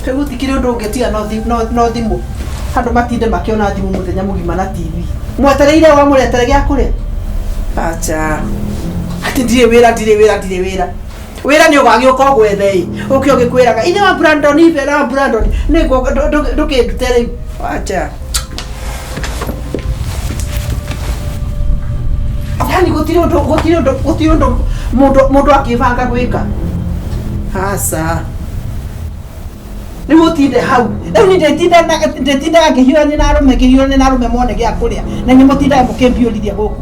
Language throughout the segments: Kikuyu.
Rĩu gũtikĩrĩ ũndũ ũngĩ tiga no no thimũ. Andũ matinde makĩona thimũ mũthenya mũgima na TV. Mwetereire wa mũretere gĩa kũrĩa. Acha. Atĩ ndirĩ wĩra, ndirĩ wĩra, ndirĩ wĩra. Wĩra nĩ ũgagĩũka ũgwethe ĩ. Ũke ũgĩkwĩraga ithe wa Brandon, ithe wa Brandon. Nĩ ndũkĩndute rĩu. Acha. Yani gũtirĩ ũndũ, gũtirĩ ũndũ, gũtirĩ ũndũ mũndũ mũndũ akĩbanga gwĩka. Aca. Rĩu ũtinde hau. Rĩu niĩ ndĩtindaga ngĩhiũrania na arũme, ngĩhiũrania na arũme mone gĩa kũrĩa. Na inyuĩ mũtindaga mũkĩmbiũrithia gũkũ.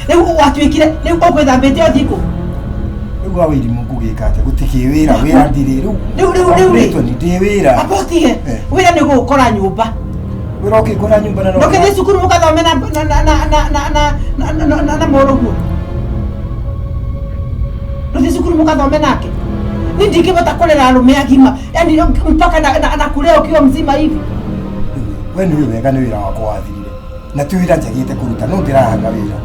Rĩu watuĩkire, rĩu ũgwĩthambĩte ũthiĩ kũ? Rĩu wa wĩrimũ ngũgĩka atĩa? Gũtikĩ wĩra, wĩra ndirĩ. Rĩu Rĩu rĩ. Rĩtwa nĩ ndĩ wĩra. Amba ũtige. Eh. Wĩra nĩ gũgũkora nyũmba. Wĩra ũkĩngora nyũmba na no. Ndũkĩthiĩ cukuru mũgathome na na na na na na na na na na na mũrũguo. Ndũthiĩ cukuru mũgathome nake. Niĩ ndingĩhota kũrera arũme agima. Yaani mpaka na, na, na kulea ukiwa mzima hivi. We nĩ ũĩ wega nĩ wĩra wakwa wathirire. Na ti wĩra njagĩte kũruta, no ndĩrahanga wĩra.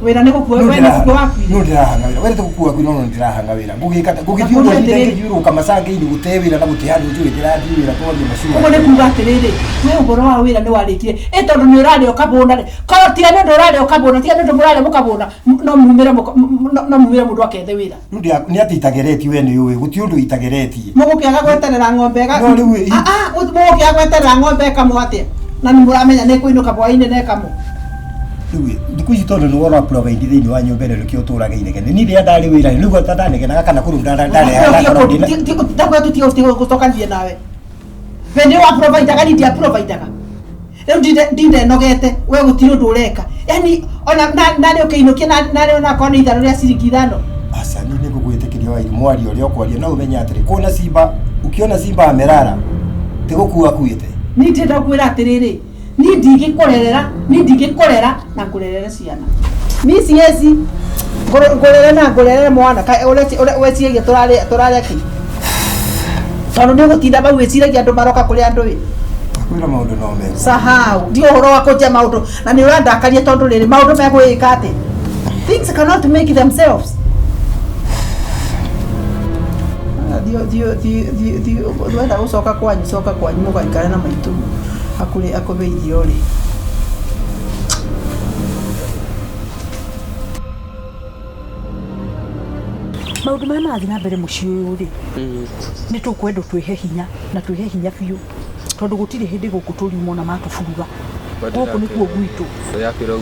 Wĩra nĩ gũkua, No we nĩ gũkua wakuire. No ndĩrahanga wĩra. We tũgũkua kuo no ndĩrahanga wĩra. Ngũgĩka atĩa? Ngũgĩthiĩ Nakũria ũguo atĩrĩrĩ. ngĩthiũrũrũka macangĩ-inĩ gũte wĩra na gũtĩ handũ njũĩ ndĩrathiĩ wĩra twarie macua. Ũguo nĩ kuga atĩrĩrĩ, we ũhoro wa wĩra nĩ warĩkire. Ĩ tondũ nĩ ũrarĩa ũkabũna rĩ, korwo tiga nĩ ũndũ ũrarĩa ũkabũna, tiga nĩ ũndũ mũrarĩa mũkabũna, no mumĩre no mumĩre mũndũ akethe wĩra. Rĩu nĩ atĩ itageretie we nĩ ũĩ, gũtirĩ ũndũ itageretie. Mũgũkĩaga gweterera ng'ombe ĩga No rĩu ĩ- Ah, ah, mũgũkĩaga gweterera ng'ombe ĩkamwo atĩa? Na nĩ mũramenya nĩ ĩkũinũka hwaĩ-inĩ na ĩkamwo. Rĩu ĩ, thikũ ici tondũ nĩ wona provide thĩinĩ wa nyũmba ĩno nĩkĩo ũtũraga inegene. Niĩ rĩrĩa ndarĩ wĩra nĩguo ta ndanegenaga kana kũrũ ndarehaga ngakorwo ndĩna Ndakwĩra tũtige gũtige gũcokanithia nawe. Hĩndĩ ĩyo wa providaga niĩ ndia providaga. Rĩu ndinde nogete we gũtirĩ ũndũ ũreka. Yaani ona narĩ ũkĩinũkia narĩ onakorwo nĩ ithanwa rĩa ciringi ithano. Aca niĩ nĩ ngũgwĩtĩkĩria Wairi mwaria ũrĩa ũkwaria no ũmenye atĩrĩ kuona simba ukiona simba amerara ti gũkua akuĩte. Niĩ ndĩrenda gũkwĩra atĩrĩrĩ, niĩ ndingĩkũrerera, niĩ ndingĩkũrera na ngũrerere ciana. Niĩ siwezi ngũrere na ngũrerere mwana ũrĩa wĩciragia tũrarĩa tũrarĩa kĩ? Tondũ nĩ ũgũtinda mau wĩciragia andũ maroka kũrĩa andũ ĩ. Kwĩra maũndũ no mega. Sahau, ndio ũhoro wa kũnjia maũndũ na nĩ ũrandakaria tondũ rĩrĩ maũndũ megwĩka atĩ. Things cannot make themselves. Thiĩ thiĩ thiĩ thiĩ thiĩ wenda gũcoka kwanyu coka kwanyu mũgaikare na maitũ akũrĩ akũhe irio rĩ. Maũndũ marĩa marathiĩ na mbere mũciĩ ũyũ rĩ, nĩ tũkwendwo twĩhe hinya na twĩhe hinya biũ tondũ gũtirĩ hĩndĩ gũkũ tũriuma ona matũburuga. Gũkũ nĩkuo gwitũ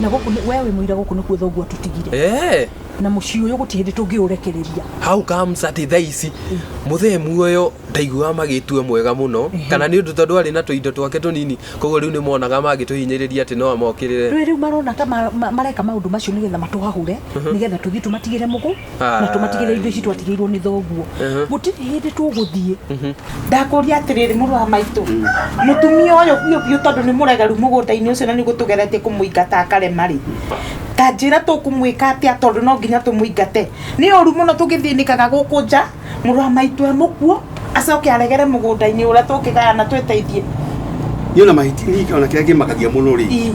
na gũkũ we wĩ mũira gũkũ nĩkuo thoguo atũtigire na mũciĩ ũyũ gũtirĩ hĩndĩ tũngĩũrekereria. How comes atĩ thaa ici mũthee muoyo ndaiguaga magĩtua mwega mũno kana nĩ ũndũ tondũ arĩ na tũindo twake tũnini koguo rĩu nĩ monaga mangĩtũhinyĩrĩria atĩ no amokĩrĩre. Rĩu rĩu marona ta mareka maũndũ macio nĩgetha matũhahũre nĩgetha tũthiĩ tũmatigĩre mũgũ na tũmatigĩre indo ici twatigĩirwo nĩ thoguo. Gũtirĩ hĩndĩ tũgũthiĩ. Ndakũria atĩrĩrĩ mũrũ wa maitũ, mũtumia ũyũ biũ biũ tondũ nĩ mũregeru mũgũnda-inĩ ũcio na nĩ gũtũgeretie kũmũingata akarema rĩ, ta njĩra tũkũmwĩka atĩa tondũ no nginya tũmũingate. Nĩ ũru mũno tũgĩthĩnĩkaga gũkũ nja, mũrũ wa maitũ e mũkuũ, acoke aregere mũgũnda-inĩ ũrĩa tũngĩgayana twĩteithie. Niĩ ona mahĩtia niĩ ona kĩrĩa kĩmakagia mũno rĩ,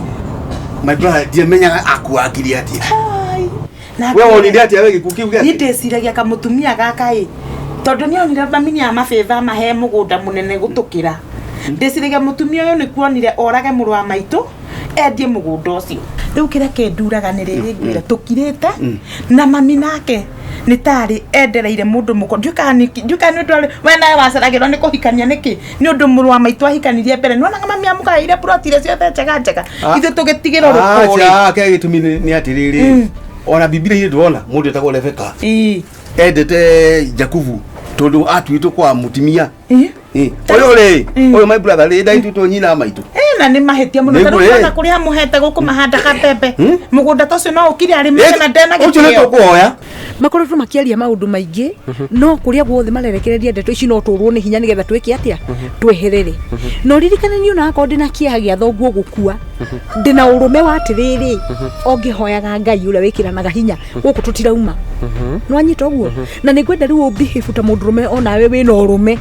my brother ndiamenyaga akuangire atĩa. Hai. Na We wonire atĩa we gĩkuũ kĩu niĩ gĩake? ndĩciragia kamũtumia gaka ĩ tondũ nĩ onire mami nĩ amabĩba amahe mũgũnda mũnene gũtũkĩra ndĩciragia mũtumia ũyũ nĩ kuonire orage mũrũ wa maitũ endie mũgũnda ũcio rĩu kĩrĩa kĩnduraga nĩ rĩrĩ ngwĩra tũkirĩte na mami nake nĩ tarĩ endereire mũndũ mũkũrũ ndiũĩ kana nĩ ndiũĩ kana nĩ ũndũ arĩ we nawe waceragĩrwo nĩ kũhikania nĩkĩ nĩ ũndũ mũrũ wa maitũ ahikanirie mbere nĩwonaga mami amũgaĩire buroti iria ciothe njega njega ithuĩ tũgĩtigĩrwo rũkũrĩ Aca, kĩrĩa gĩtũmi nĩ atĩrĩrĩ ona bibilia-inĩ ndĩrona mũndũ etagwo Rebeka Ĩĩ. endete Jakubu tondũ atuĩtwo kwa mũtumia Ĩĩ. Ĩ, ũyũ rĩ ũyũ my brother rĩ ndaituĩtwo nyina wa maitũ Ĩ, na nĩ mahĩtia mũno Nĩguo, ta rĩu ĩ. ona kũrĩa amũhete gũkũ mahandaga mbembe mũgũnda ta ũcio no ũkire arĩmĩte na ndena ũcio nĩ gĩtĩo tũkũhoya Makoretwo makĩaria maũndũ maingĩ no kũrĩa guothe marerekereria ndeto ici no tũrwo nĩ hinya nĩgetha twĩke atĩa tweherere na ũririkane niĩ ona akorwo ndĩna kĩeha gĩa thoguo gũkua ndĩna ũrũme wa atĩrĩrĩ o ngĩhoyaga Ngai ũrĩa wĩkĩranaga hinya gũkũ tũtirauma nĩwanyita ũguo na nĩ ngwenda rĩu ũmbihĩbu ta mũndũrũme onawe wĩna ũrũme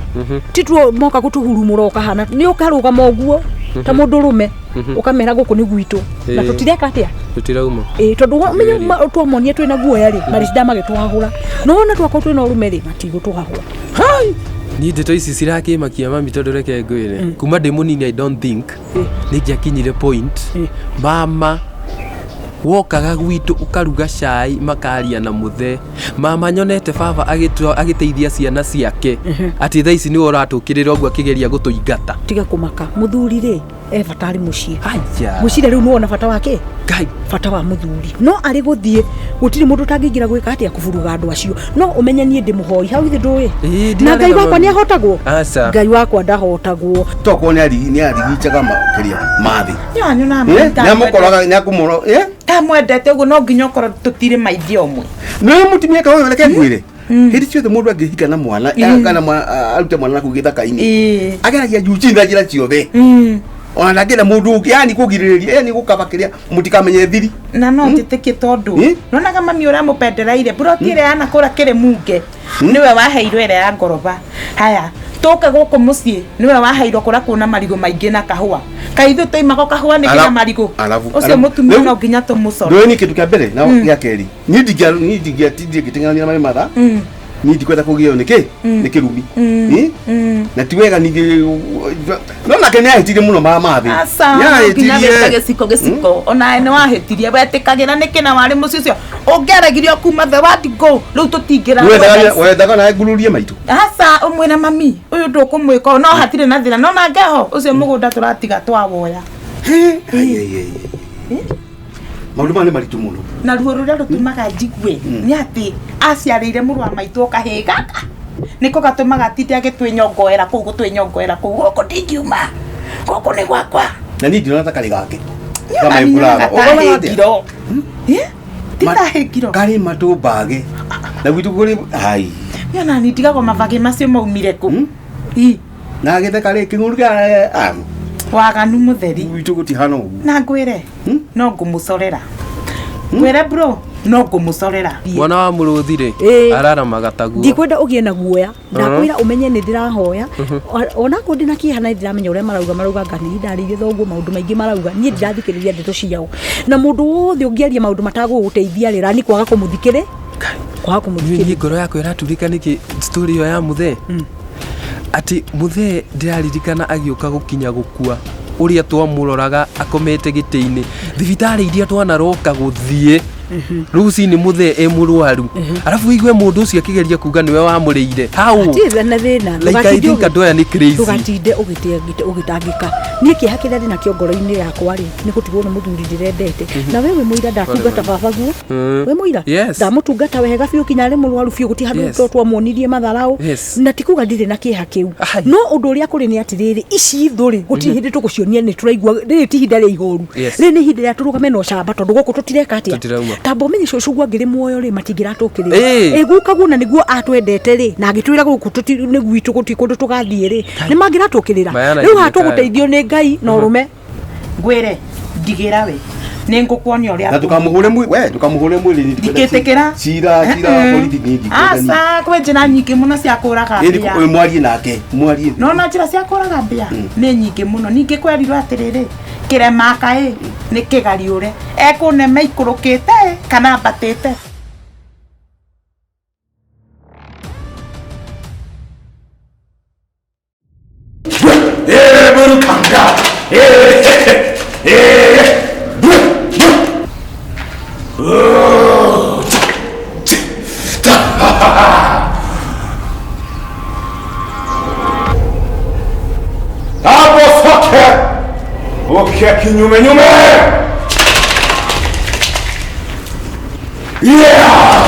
ti tuo moka gũtũhurumũra ũkahana nĩ ũkarũgama ũguo ta mũndũrũme ũkamera gũkũ nĩ gwitũ na tũtireka atĩa Tũtirauma. Ĩĩ tondũ ũmenye twamonia twĩna guoya rĩ marĩcinda magĩtũhahũra no wona twakorwo twĩna ũrũme rĩ matigũtũhahũra. Hai! Niĩ ndeto ici cirakĩmakia mami, tondũ reke ngwĩre, kuma ndĩ mũnini I don't think nĩ ingĩakinyire point mama wokaga gwitũ ũkaruga cai makaria na mũthee. Mama nyonete baba agĩteithia ciana ciake, atĩ thaa ici nĩwe ũratũkĩrĩra ũguo akĩgeria gũtũingata. Tiga kũmaka, mũthuri rĩ e bata arĩ mũciĩ. Aya. Mũcire rĩu nĩwona bata wake. Ngai. Bata wa mũthuri no arĩ gũthiĩ, gũtirĩ mũndũ ũtangĩingĩra gwĩka atĩa, kũburuga andũ acio. No ũmenye niĩ ndĩ mũhoi hau ithe ndũĩ. Ĩĩ, na Ngai ndirarega wakwa mami. nĩ ahotagwo. Aca. Ngai wakwa ndahotagwo. Tokorwo nĩ arigicaga kĩrĩa mathĩ. Nyonaga Nĩ amũkoraga, nĩ akũmũro tamwendete ũguo, no nginya ũkorwo tũtirĩ maithe ũmwe. Nĩ mũtumia ka ũyũ, reke ngwĩre, hĩndĩ ciothe mũndũ angĩhika na mwana kana arute mwana nakũu gĩthaka-inĩ, ageragia juu chini na njĩra ciothe, ona ndangĩenda mũndũ ũngĩ, yani kũgirĩrĩria, yani gũkaba kĩrĩa mũtikamenye thiri. Na no njĩtĩkie tondũ nonaga mami ũrĩa mũpendereire buroti ĩrĩa yanakũra kĩrĩ munge, nĩwe waheirwo ĩrĩa ya ngoroba. Haya, tũke gũkũ mũciĩ, nĩwe waheirwo kũrĩa kwĩna marigũ maingĩ na kahũa. Kaĩ ithuĩ tũimagwo kahũa nĩkĩ na marigũ? Ũcio mũtumia no nginya tũmũcore. Ndũĩ nĩ kĩndũ kĩa mbere na gĩa kerĩ, niĩ ndingĩatindire ngĩteng'erania na marĩ matha. Niĩ ndikwenda kũgĩo nĩ kĩ nĩ kĩrumi. Ĩ? Na ti wega ningĩ, no nake nĩ ahĩtirie mũno mathĩ. Aca, no nginya wĩte gĩciko gĩciko. Onawe nĩ wahĩtirie, wetĩkagĩra nĩkĩ na warĩ mũciĩ ũcio ũngĩaregirio kuma the word go? Rĩu tũtingĩra. Wendaga nawe ngururie maitũ. Aca, ũmwĩre mami ũyũ ndũkũmwĩka ũũ, no hatirĩ na thĩna, no nangeho ũcio mũgũnda tũratiga twawoya. Ai, ai, ai, ai. Maũndũ maya nĩ maritũ mũno. Na ruo rũrĩa rũtũmaga njigue nĩ atĩ aciarĩire mũrũ wa maitũ kahĩĩ gaka, nĩko gatũmaga atinde agĩtwĩnyongoera kũu, gũtwĩnyongoera kũu, gũkũ ndingiuma, gũkũ nĩ gwakwa. Na niĩ ndĩrona ta karĩ gake. Nyonaga tarĩ ngiro. Eh? Ti tarĩ ngiro. Karĩ matũmbage na gwitũ kũrĩ ai. Nĩona ni ndigagwo mabagĩ macio maumire kũ. I. Na gĩtheka rĩ kĩng'ũrũ kĩa amu. Waganu mũtheri. Gwitũ gũtihana ũguo. Na ngwĩre no ngũmũcorera, ngwĩre bro, no ngũmũcorera. Mwana wa mũrũthi rĩ, Ĩĩ. araramaga taguo. Ndikwenda ũgĩe na guoya, ndakwĩra ũmenye nĩ ndĩrahoya. Onakorwo ndĩna kĩeha na nĩ ndĩramenya ũrĩa marauga, marauga nga nĩ ndarĩire thoguo, maũndũ maingĩ marauga. Niĩ ndirathikĩrĩria ndeto ciao, na mũndũ wothe ũngĩaria maũndũ matagũgũteithia rĩ, rani kwaga kũmũthikĩrĩ, kwaga Niĩ kũmũthikĩrĩria. Niĩ ngoro yakwa ĩraturĩka nĩkĩ story ĩyo ya mũthee, atĩ mũthee ndĩraririkana agĩũka gũkinya gũkua, ũrĩa twamũroraga akomete gĩtĩ-inĩ thibitarĩ iria twanaroka gũthiĩ rũcinĩ, mũthee e mũrwaru, arabu igue mũndũ ũcio akĩgeria kuga nĩwe wamũrĩire how. Hatirĩ na thĩna. Like I think andũ aya nĩ crazy. Ndũgatinde ũgĩtangĩka. Niĩ kĩeha kĩrĩa ndĩ nakĩo ngoro-inĩ yakwa rĩ, nĩ gũtigwo nĩ mũthuri ndĩrendete. Na we wĩ mũira ndatungata baba guo. Wĩ mũira. Yes. Ndamũtungata wega biũ kinya arĩ mũrwaru biũ, gũtirĩ handũ twamuonirie matharau. Na ti kuga ndirĩ na kĩeha kĩu. Ai. No ũndũ ũrĩa kũrĩ nĩ atĩrĩrĩ, ici thũ rĩ, gũtirĩ hĩndĩ tũgũcionia nĩ tũraigua. Rĩrĩ ti ihinda rĩa ihoru. Rĩrĩ nĩ ihinda rĩa tũrũgame na ũcamba, tondũ gũkũ tũtireka atĩa. Tũtirauma. Tamba ũmenye cũcũ guo angĩrĩ muoyo rĩ, matingĩratũkĩrĩra. Ĩĩ. Ĩ guka guo na nĩguo atwendete rĩ, na agĩtwĩra gũkũ nĩ gwitũ, gũtirĩ kũndũ tũgathiĩ rĩ, nĩ mangĩratũkĩrĩra. Mayana Rĩu haha ithuĩ tayo. tũgũteithio nĩ Ngai na ũrũme. Ngwĩre ndigĩra we, nĩ ngũkuonia ũrĩa. Na ndũkamũhũre mwĩrĩ, we ndũkamũhũre mwĩrĩ, niĩ ndikwenda. Ndingĩtĩkĩra. Cira cira borithi, niĩ ndikwenda niĩ. Aca, kwĩ njĩra nyingĩ mũno cia kũraga Ĩĩ, mbĩa. ũyũ mwarie nake, mwarie. No na njĩra cia kũraga mbĩa nĩ nyingĩ mũno. Ningĩ kwerirwo atĩrĩrĩ, kĩremaka ĩ nĩ kĩgariũre, ekũnema ikũrũkĩte kana ambatĩte. Hapo sote ukia kinyume nyume. Yeah!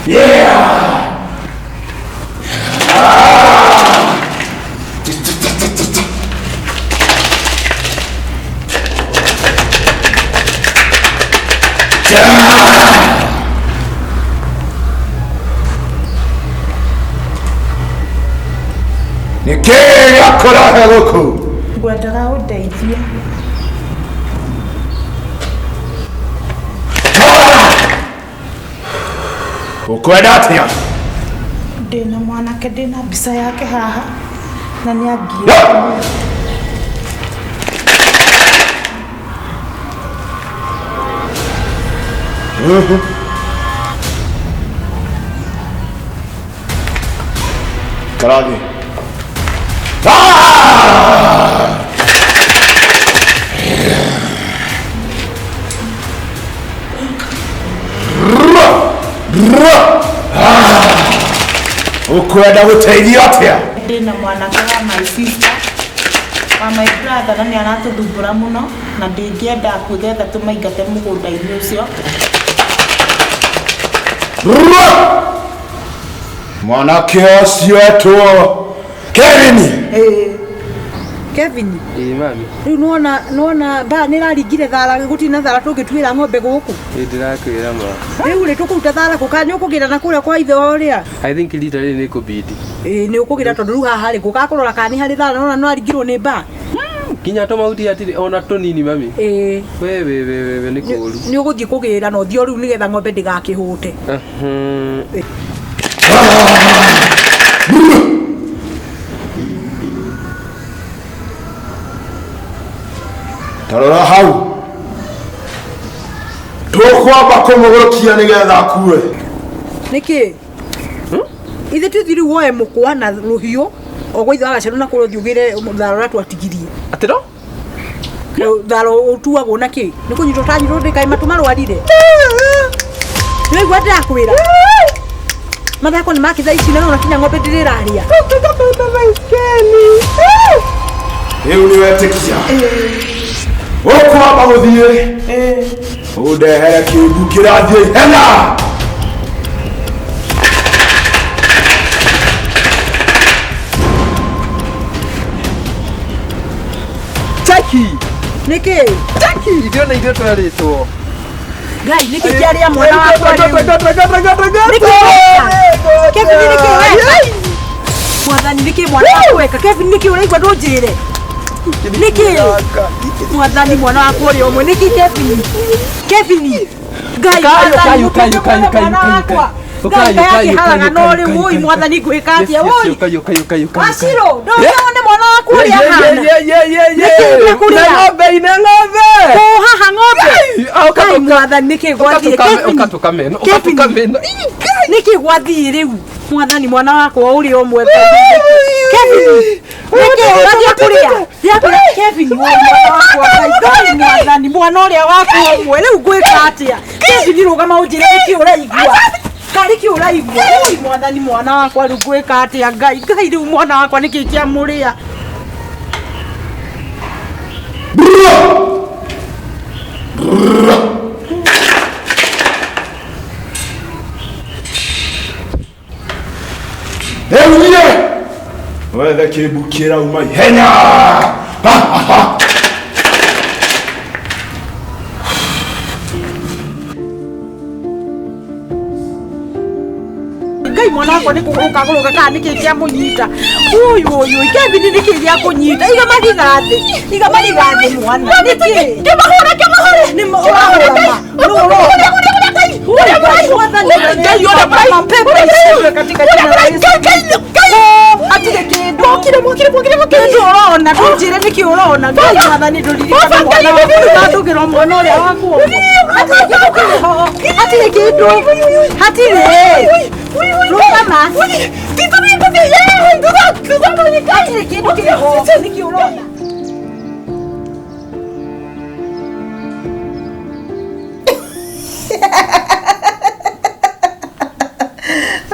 Yeah! Nĩkĩĩ gĩakũrehe gũkũ? Ngwendaga ũndeithie. Ũkwenda atĩa? Ndĩna mwanake, ndĩna mbica yake haha, na nĩ angiĩ. Karathi. Ah! Ũkwenda gũteithio atĩa? Ndĩna mwanake wa my sister wa my brother na nĩ aratũthumbũra mũno na ndingĩenda kwĩgetha tũmaingate mũgũnda-inĩ ũcio. Mwanake ũcio etwo Kevin. Kevin Ĩĩ mami, rĩu nĩwona nĩwona mbaa nĩ ĩraringire thara gũtirĩ na thara tũngĩtuĩra ng'ombe gũkũ ĩĩ ndĩrakwĩra ma. rĩu rĩ tũkũruta thara kũ kana nĩ ũkũgĩra na kũrĩa kwa ithe ũrĩa I think rita rĩrĩ nĩ kũbidi. ĩĩ nĩ ũkũgĩra tondũ rĩu haha rĩ ngũkaga kũrora kana nĩ harĩ thara nona no aringirwo nĩ mbaa Nginya tũmahuti hatirĩ ona tũnini mami. ĩĩ We we we we we nĩ kũũru. nĩ ũgũthiĩ kũgĩra na ũthiĩ o rĩu nĩgetha ng'ombe ndĩgakĩhũte. Tarora hau. Tũkwamba kũmũgũrũkia nĩgetha akue. Nĩkĩ ithe tũthiĩ rĩu woe mũkwa na rũhiũ o gwa ithe wa gacerũ na kũrĩa ũthiĩ ũgĩre thara ũrĩa twatigirie. Atĩro? Rĩu thara ũtuagwo na kĩ nĩ kũnyitwo ũtanyitwo ndĩkaĩ matũ marwarire nĩwaigua ndĩrakwĩra mathako nĩ makĩ thaa ici na nona kinya ng'ombe ndĩrĩrarĩa. Rĩu nĩ wetĩkia. Ũkwamba gũthiĩ. Ũndehere kĩndũ kĩrathiĩ ihenya. Jackie! Nĩkĩ Jackie, ndĩrona ithuĩ twerĩtwo. Ngai nĩkĩ kĩarĩa mwana wakwa rĩu Nĩkĩ weka? Kevin nĩkĩ weka? Mwathani nĩkĩ mwana wakwa weka? Kevin nĩkĩ ũraigua ndũnjĩre? Nĩkĩ? Mwathani mwana wakwa ũrĩa ũmwe nĩkĩ Kevin? Kevin Ngai Ũkai, mwathani ũkai, ũtuĩke ũkai, ũkai, mwana ũkai, wakwa. ũkai, Ngai ũkai, kaĩ akĩharaga ũkai, no ũkai, rĩu ũkai, ũi ũkai. mwathani ngwĩka Yes, atĩa yes, ũi? ũkai, ũkai, ũkai, ũkai. Wacirũ ndũngĩone mwana waku ũrĩa ahana. Nĩkĩ gĩakũrĩa? Na ng'ombe ine ng'ombe. Kũ haha ng'ombe? Ah, ũka, Ngai ũka. mwathani nĩkĩ gwathiĩ? Ũka Kevin tũkame ĩno, ũka Kevin. tũkame ĩno. Nĩkĩ gwathiĩ rĩu mwathani mwana wakwa ũrĩa ũmwe Kevin nĩkĩ ũrathiĩ kũrĩa Thiĩ kũrĩa Kevin ũyũ mwana wakwa Ngai Ngai mwathani mwana ũrĩa wakwa ũmwe rĩu ngwĩka atĩa Kevin rũgama ũnjĩre nĩkĩ ũraigua karĩ kĩ ũraigua ũi mwathani mwana wakwa rĩu ngwĩka atĩa Ngai Ngai rĩu mwana wakwa nĩkĩ kĩamũrĩa. Rĩu niĩ wethe kĩmbu kĩrauma ihenya. Ha, ha, ha. Ngai mwana wakwa nĩ kũgũrũka gũrũka kana nĩkĩ kĩamũnyita ũi ũi ũi Kevin nĩkĩ gĩakũnyita iga mariga thĩ iga mariga thĩ mwana nĩkĩ Kĩmahũre, kĩmahũre. nĩ ũrahũra ma nĩ ũrona Ui, Ngai, mwathani, Ngai, ũrĩa Ngai. mapepo icindwe katika jina la Yesu. Hatirĩ kĩndũ kĩndũ ũrona ndũnjĩre nĩkĩ ũrona Ngai mwathani ndũririkane mwana waku ndũgatũgĩrwo mwana ũrĩa waku ũmwe. Hatirĩ kĩndũ kĩho hatirĩ kĩndũ hatirĩ rũgama hatirĩ kĩndũ kĩho nĩkĩ ũrona.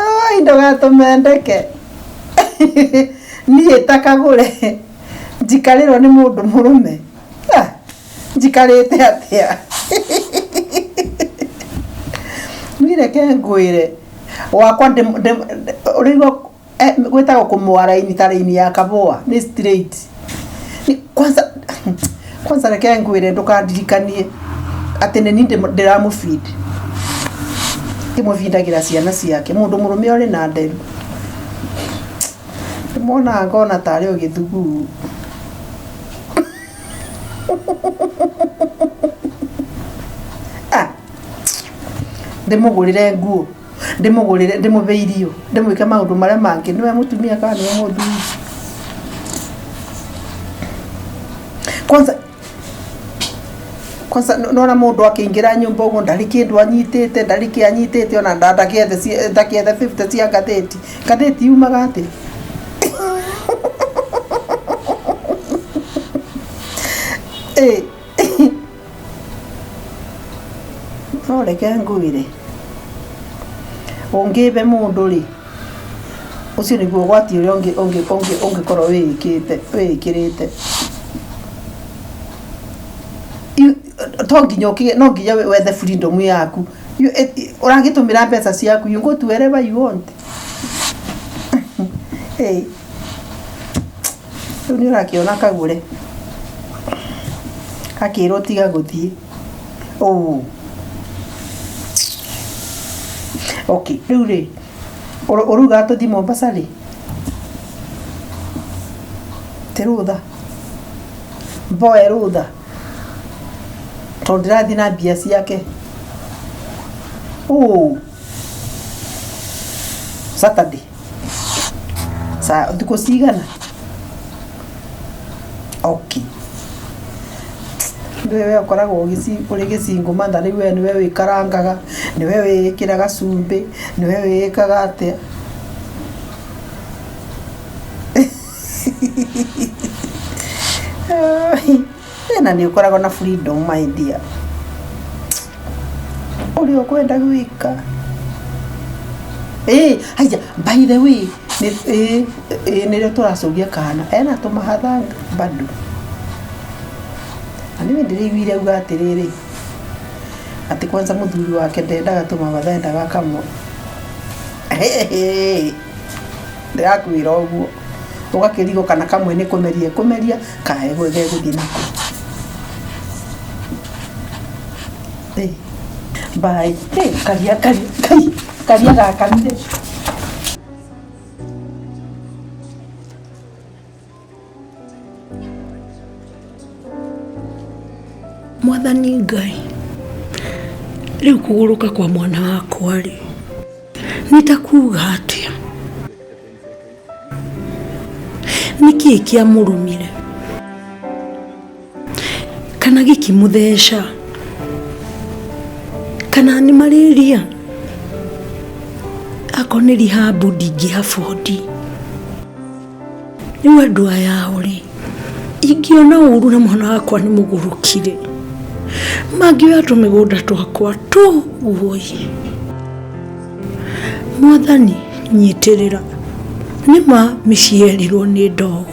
Ai, ndũgatũmendeke niĩ ta kagũre njikarĩrwo nĩ mũndũ mũrũme. Ah, njikarĩte atĩa niĩ reke ngwĩre wakwa ũrĩigua gwĩtagwo kũmũara ini ta raini ya kabũa nĩ straight. Ni- kwanza kwanza reke ngwĩre ndũkandirikanie atĩ nĩ niĩ ndĩramũbindi ndĩmũbindagĩra ciana ciake mũndũ mũrũme ũrĩ na nderu ndĩmuonaga ngona tarĩ o gĩthuguu. Ah, ndĩmũgũrĩre nguo ndĩmũgũrĩre ndĩmũhe irio ndĩmwĩke maũndũ marĩa mangĩ nĩwe mũtumia kana nĩwe mũthuri. Kwanza kwanza nona mũndũ akĩingĩra nyũmba ũguo ndarĩ kĩndũ anyitĩte ndarĩ kĩ anyitĩte ona ndakĩethe 50 cia ngathĩti ngathĩti yumaga atĩa. Ĩ. No reke ngwĩre, ũngĩbe mũndũ rĩ, ũcio nĩguo ũgwati ũrĩa ũngĩ ũngĩ ũngĩ ũngĩkorwo wĩĩkĩte wĩĩkĩrĩte. To nginya ũkĩgĩe no nginya wethe freedom yaku. Ũragĩtũmĩra mbeca ciaku, you go to wherever you want. Ĩ. Rĩu nĩ ũrakĩona kagũre akĩrwo tiga gũthiĩ. Oh. Okay, rĩu rĩ, ũrauga tũthiĩ Mombasa rĩ? Ti rũtha? Mboe rũtha? Tondũ ndĩrathiĩ na mbia ciake. Oh. Saturday. Sa thikũ cigana? Okay. Nĩwe we ũkoragwo ũrĩ gĩcingũ mother rĩu we nĩwe wĩkarangaga, nĩwe wĩĩkĩraga cumbĩ, nĩwe wĩĩkaga atĩa. Na nĩ ũkoragwo na freedom my dear. Ũrĩa ũkwenda gwĩka. Ĩĩ, haiya, by the way, ĩĩ, ĩĩ nĩrĩo tũracũgia kana, ena tũmahatha bado. Na niĩ ndĩraiguire auga atĩrĩrĩ, atĩ kwanza mũthuri wake ndendaga tũmahatha endaga kamwe. Ndĩrakwĩra ũguo, ũgakĩrigwo kana kamwe nĩ kũmeria ĩkũmeria kana gegũthiĩ nako. Bye. Karia, karia, karia gakanire. Mwathani Ngai, rĩu kũgũrũka kwa mwana wakwa rĩ, nĩ ta kuuga atĩa? Nĩ kĩĩ kĩamũrũmire? Kana gĩkĩmũtheca? Kana nĩ malaria? Akorwo nĩ rehab ndingĩ afford. Rĩu andũ aya rĩ, ingĩona ũru na mwana wakwa nĩ mũgũrũki rĩ, mangĩoya tũmĩgũnda twakwa tũguo ĩ. Mwathani nyitĩrĩra, nĩ ma mĩciĩ yerirwo nĩ ndogo.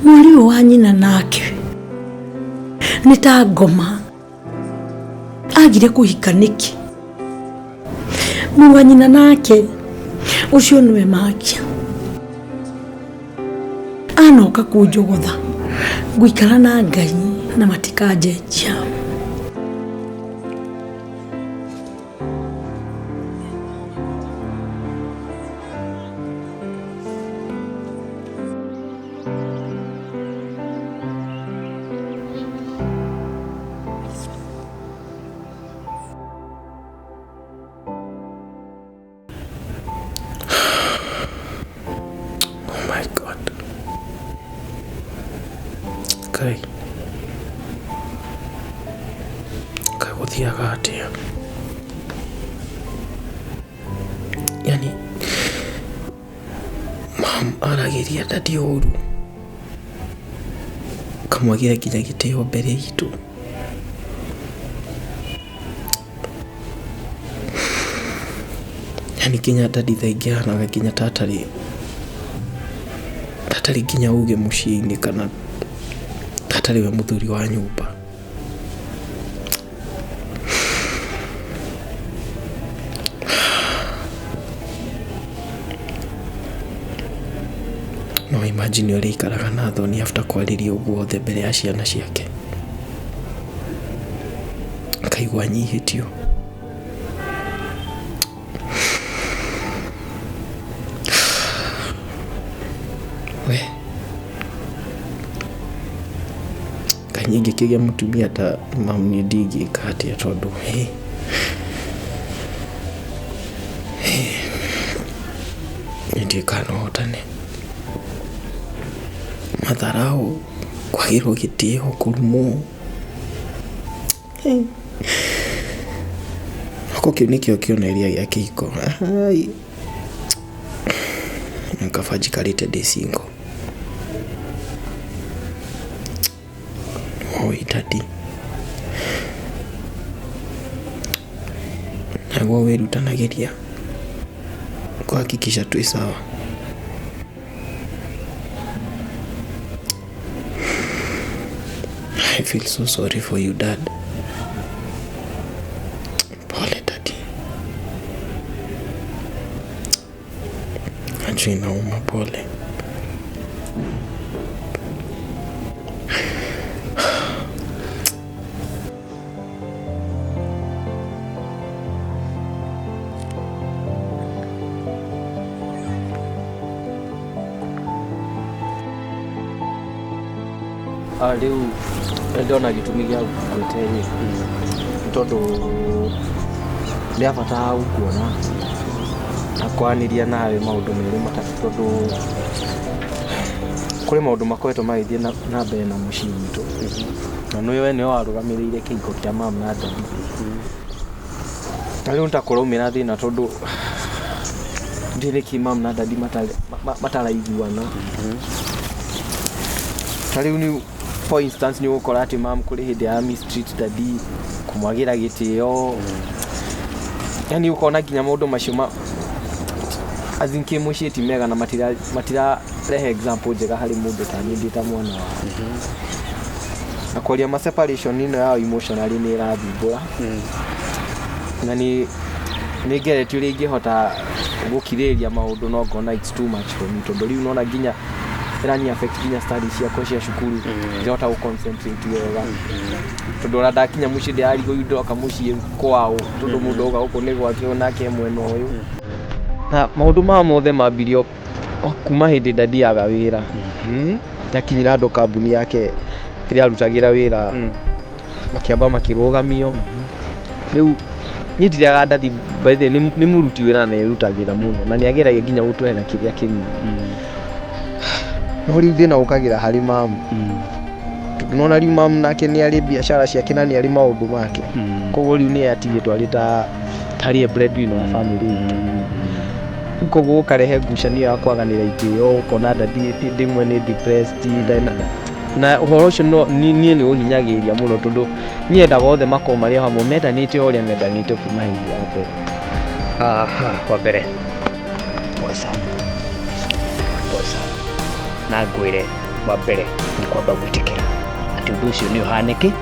Mwarĩ ũyũ wa nyina nake nĩ ta ngoma. Agire kũhika nĩkĩ? Mũrũ wa nyina nake ũcio nĩwe makia. Anoka kũnjogotha ngũikara na Ngai na matikanjenjia. Oh my God. Ngai. Ngai gũthiaga atĩa? Yani Mam aragĩria daddy ũru. Kamwagĩra nginya gĩtĩo mbere itũ. Yani nginya daddy thaa ingĩ ahanaga nginya ta atarĩ ta atarĩ nginya uge mũciĩ-inĩ kana ta atarĩ we mũthuri wa nyũmba. No imagine ũrĩa aikaraga na thoni after kwarĩrio ũguo othe mbere ya ciana ciake. Akaigua anyihĩtio. We. Kaĩ niĩ ingĩkĩgĩa mũtumia ta mam niĩ ndingĩka atĩa tondũ hĩ. Niĩ ndiũĩ kana no hotane. Matharaũ, kwagĩrwo gĩtĩo, kũrumwo. Oko kĩu nĩkĩo kĩonereria gĩa kĩhiko. Ai. Kaba njikarĩte ndĩ single. Daddy. Naguo wĩrutanagĩria kuhakikisha twĩ sawa. I feel so sorry for you, Dad. Pole, Daddy. Najua inauma, pole. Rĩu ndona gĩtũmi gĩa gwĩte rĩ tondũ nĩ abata gũkuona na kwaranĩria nawe maũndũ merĩ matatũ tondũ kũrĩ maũndũ makoretwo magĩthiĩ na mbere na mũciĩ witũ na nĩwe we nĩwe warũgamĩrĩire kĩhiko kĩa mam na daddy na rĩu nĩtakũraumĩra thĩna tondũ ndiũĩ nĩkĩ mam na daddy mataraiguana. Ta rĩu nĩ for instance nĩ ũgũkora atĩ mam kũrĩ hĩndĩ ya mistreat daddy kũmwagĩra gĩtĩo, yani ũkona nginya maũndũ macio ma as in kĩmũciĩ ti mega na matirarehe example njega harĩ mũndũ ta niĩ ndĩ ta mwana wao. Na kwaria ma separation ĩno yao emotionally nĩ ĩrathumbũra na nĩ ngeretie ũrĩa ingĩhota gũkirĩrĩria maũndũ no ngona it's too much for me tondũ rĩu nona nginya ĩrani affect nginya studies ciakwa cia cukuru ndirahota gũ concentrate wega tondũ ona ndakinya mũciĩ ndĩrarigwo yu ndoka mũciĩ kwao tondũ mũndũ auga gũkũ nĩ gwake onake mwena ũyũ. Na maũndũ maya mothe mambirio kuma hĩndĩ daddy aga wĩra nĩakinyire handũ kambuni yake ĩrĩa arutagĩra wĩra makĩamba makĩrũgamio. Rĩu niĩ ndirega daddy by the way nĩ mũruti wĩra na nĩerutagĩra mũno na nĩageragia nginya gũtũhe kĩrĩa kĩnini. No rĩu thĩna ũkagĩra harĩ mamu tondũ nona rĩu mamu nake nĩ arĩ biacara ciake na nĩ arĩ maũndũ make, koguo rĩu nĩye atigĩtwo arĩ ta tarĩ breadwinner wa family itũ. Rĩu koguo gũkarehe ngucanio ya kwaganĩra itĩo, ũkona daddy hĩndĩ ĩmwe nĩ depressed na ũhoro ũcio no niĩ nĩ ũhinyagĩrĩria mũno tondũ niĩ endaga othe makorwo marĩ o hamwe mendanĩte o ũrĩa mendanĩte kuma hĩndĩ ya mbere. Aha, wa mbere pole sana, pole sana. Na ngwĩre wa mbere nĩ kwamba gwĩtĩkĩra atĩ ũndũ ũcio nĩ ũhanĩkĩte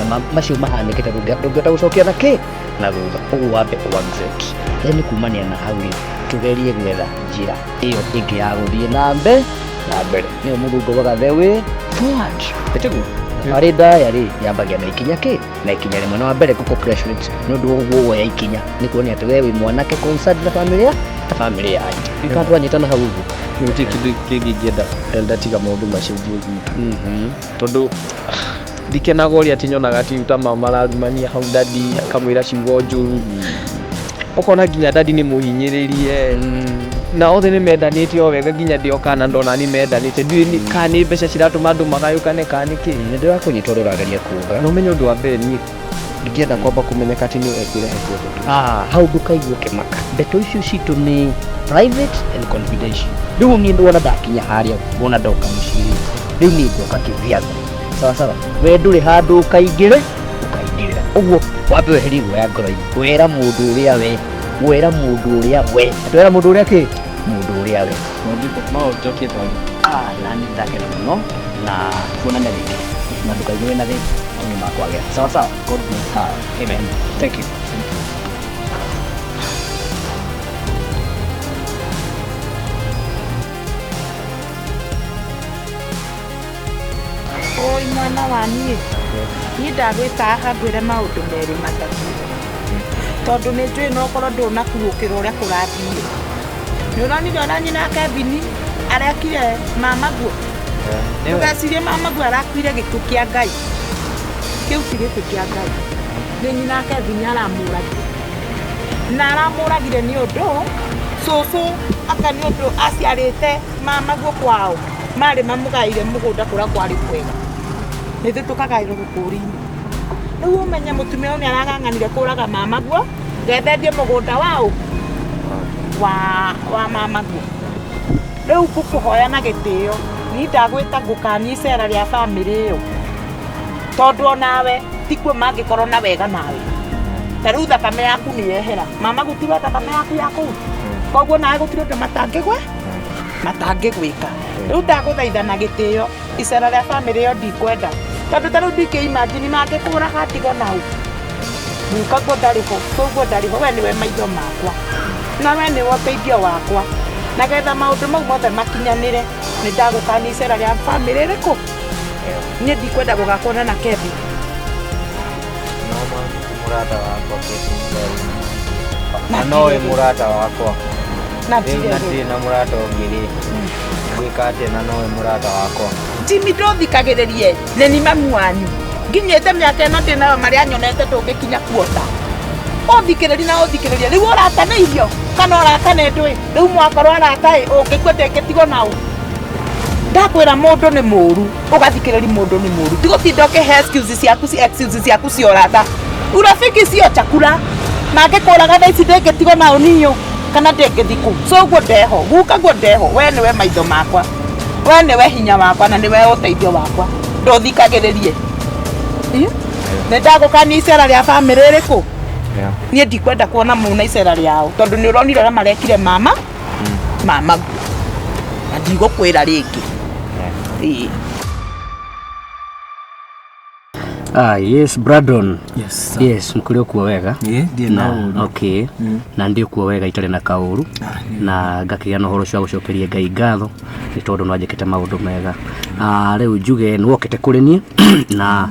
na macio mahanĩkĩte ndũngĩhota gũcokia na kĩ na thutha, ũguo wambe ũ accept. Then kumania na hau rĩ tũgerie gwetha njĩra ĩyo ĩngĩ ya gũthiĩ na mbere nĩyo mũthungu augaga the way forward. Ĩtiguo thabarĩ ndaya rĩ yambagia na ikinya kĩ na ikinya rĩmwe, na wa mbere gũ congratulate nĩ ũndũ wa ũguo woya ikinya nĩ kuonia atĩ we wĩ mwanake concerned na family yanyu. Nĩkĩo twanyitana hau ũguo. Gũtirĩ kĩndũ kĩngĩ ingĩenda Elda tiga maũndũ macenjie gwitũ tondũ ndikenaga ũrĩa atĩ nyonaga atĩ ta mama ararumania hau daddy akamwĩra ciugo njũru, ũkona nginya daddy nĩ mũhinyĩrĩrie na othe nĩ mendanĩte o wega nginya ndĩ o kana ndona nĩ mendanĩte ndiũĩ kana nĩ mbeca ciratũma andũ magayũkane kana nĩ kĩ. Nĩ ndĩrakũnyita ũrĩa ũrageria kuga. Na ũmenye ũndũ wa mbere niĩ ndingĩenda kwamba kũmenyeka atĩ nĩ ekũrehe ndeto. Hau ndũkaigue ũkĩmaka, ndeto icio citũ nĩ private and confidential. Rĩu niĩ wona ndakinya harĩa wona ndoka mũciĩ rĩu niĩ ndoka kĩvyangu sawa sawa, we ndũrĩ handũ ũkaingĩrĩra ũguo wambe weherie guoya ngoro-inĩ, wera mũndũ ũrĩa we wera mũndũ ũrĩa we atwera mũndũ ũrĩa kĩ mũndũ ũrĩa we no njokie thayũ. Na nĩ ndakena mũno na tuonane rĩngĩ na ndũkaigue wĩna thĩna nĩ makwagĩra sawa sawa. God bless. Amen. Thank you. Oi mwana wa niĩ niĩ ndagwĩta haha ngwĩre maũndũ merĩ matatũ tondũ nĩ njũĩ no ũkorwo ndũnakuũkĩra ũrĩa kũrathiĩ. Nĩ ũronire ona nyina Kevin arekire mamaguo, ndũgecirie mamaguo arakuire gĩkuũ kĩa Ngai, kĩu ti gĩkuũ kĩa Ngai, nĩ nyina Kevin aramũragire na aramũragire nĩ ũndũ cũcũ aka nĩ ũndũ aciarĩte mamaguo kwao marĩ mamũgaire mũgũnda kũrĩa kwarĩ kwega nĩ ithuĩ tũkagaĩrwo gũkũri-inĩ. Rĩu ũmenye mũtumia ũyũ nĩ arang'ang'anire kũraga mamaguo getha endie mũgũnda wao wa mamaguo. Rĩu ngũkũhoya na gĩtĩo niĩ ndagwĩta ngũkania icera rĩa bamĩrĩ ĩyo Tondu onawe tikuo mangikorwo na wega nawe. Ta riu thakame yaku ni yehera. Mama gutira thakame yaku ya kuu. Koguo nawe gutira undu matangigwe matangigwika. Riu ndaguthaitha na gitio icera ria family yo ndikwenda. Tondu ta riu ndingĩ imagine mangĩkũraga ndigwo nau. Guka ndarĩ ho, koguo ndarĩ ho, we nĩwe maitho makwa. Na we nĩwe ũteithio wakwa. Na getha maũndũ mau mothe makinyanĩre nĩ ndagũkania icera rĩa family rĩrĩkũ? Niĩ ndikwenda gũgakuona na Kevin. No mami ti mũrata wakwa Kevin ndarĩ. Na nowe mũrata wakwa. Na Rĩu na ndirĩ na mũrata ũngĩ rĩ. Ngwĩka atĩa na nowe mũrata wakwa? Jimmy ndũthikagĩrĩrie nĩ ni mamu wanyu. Nginyĩte mĩaka ĩno ndĩ nayo marĩa nyonete ndũngĩkinya kuota. Ũthikĩrĩrie na ũthikĩrĩrie. Rĩu ũrata nĩ irio kana ũrata nĩ ndũĩ? Rĩu mwakorwo arata ĩ ũngĩkua ndĩngĩtigwo nau. Ndakwĩra mũndũ nĩ mũru, ũgathikĩrĩria mũndũ nĩ mũru. Ti gũtinda ũkĩhe excuses ciaku excuses ciaku cia ũrata. Urafiki sio chakula. Mangĩkũraga thaa ici ndĩngĩtigwo nao niũ kana ndĩngĩthiĩ kũ. So ũguo ndeho, guka guo ndeho, we nĩwe maitho makwa. We nĩwe hinya wakwa na nĩwe ũteithio wakwa. Ndũthikagĩrĩrie. Nĩ ndagũkania icera rĩa family rĩrĩkũ? Niĩ ndikwenda kuona muna icera rĩao tondũ nĩ ũronire ũrĩa marekire mama mama na ndigũkwĩra rĩngĩ. Ah, yes, Brandon. Yes. Yes, mkuri okuo wega. Ndirĩ na ũru. Okay. Na ndi okuo wega itarĩ na kaũru na ngakĩgĩa na ũhoro ũcio wa gũcokeria Ngai ngatho nĩ tondũ no anjĩkĩte maũndũ mega. Rĩu njuge nĩ wokĩte kũrĩ niĩ na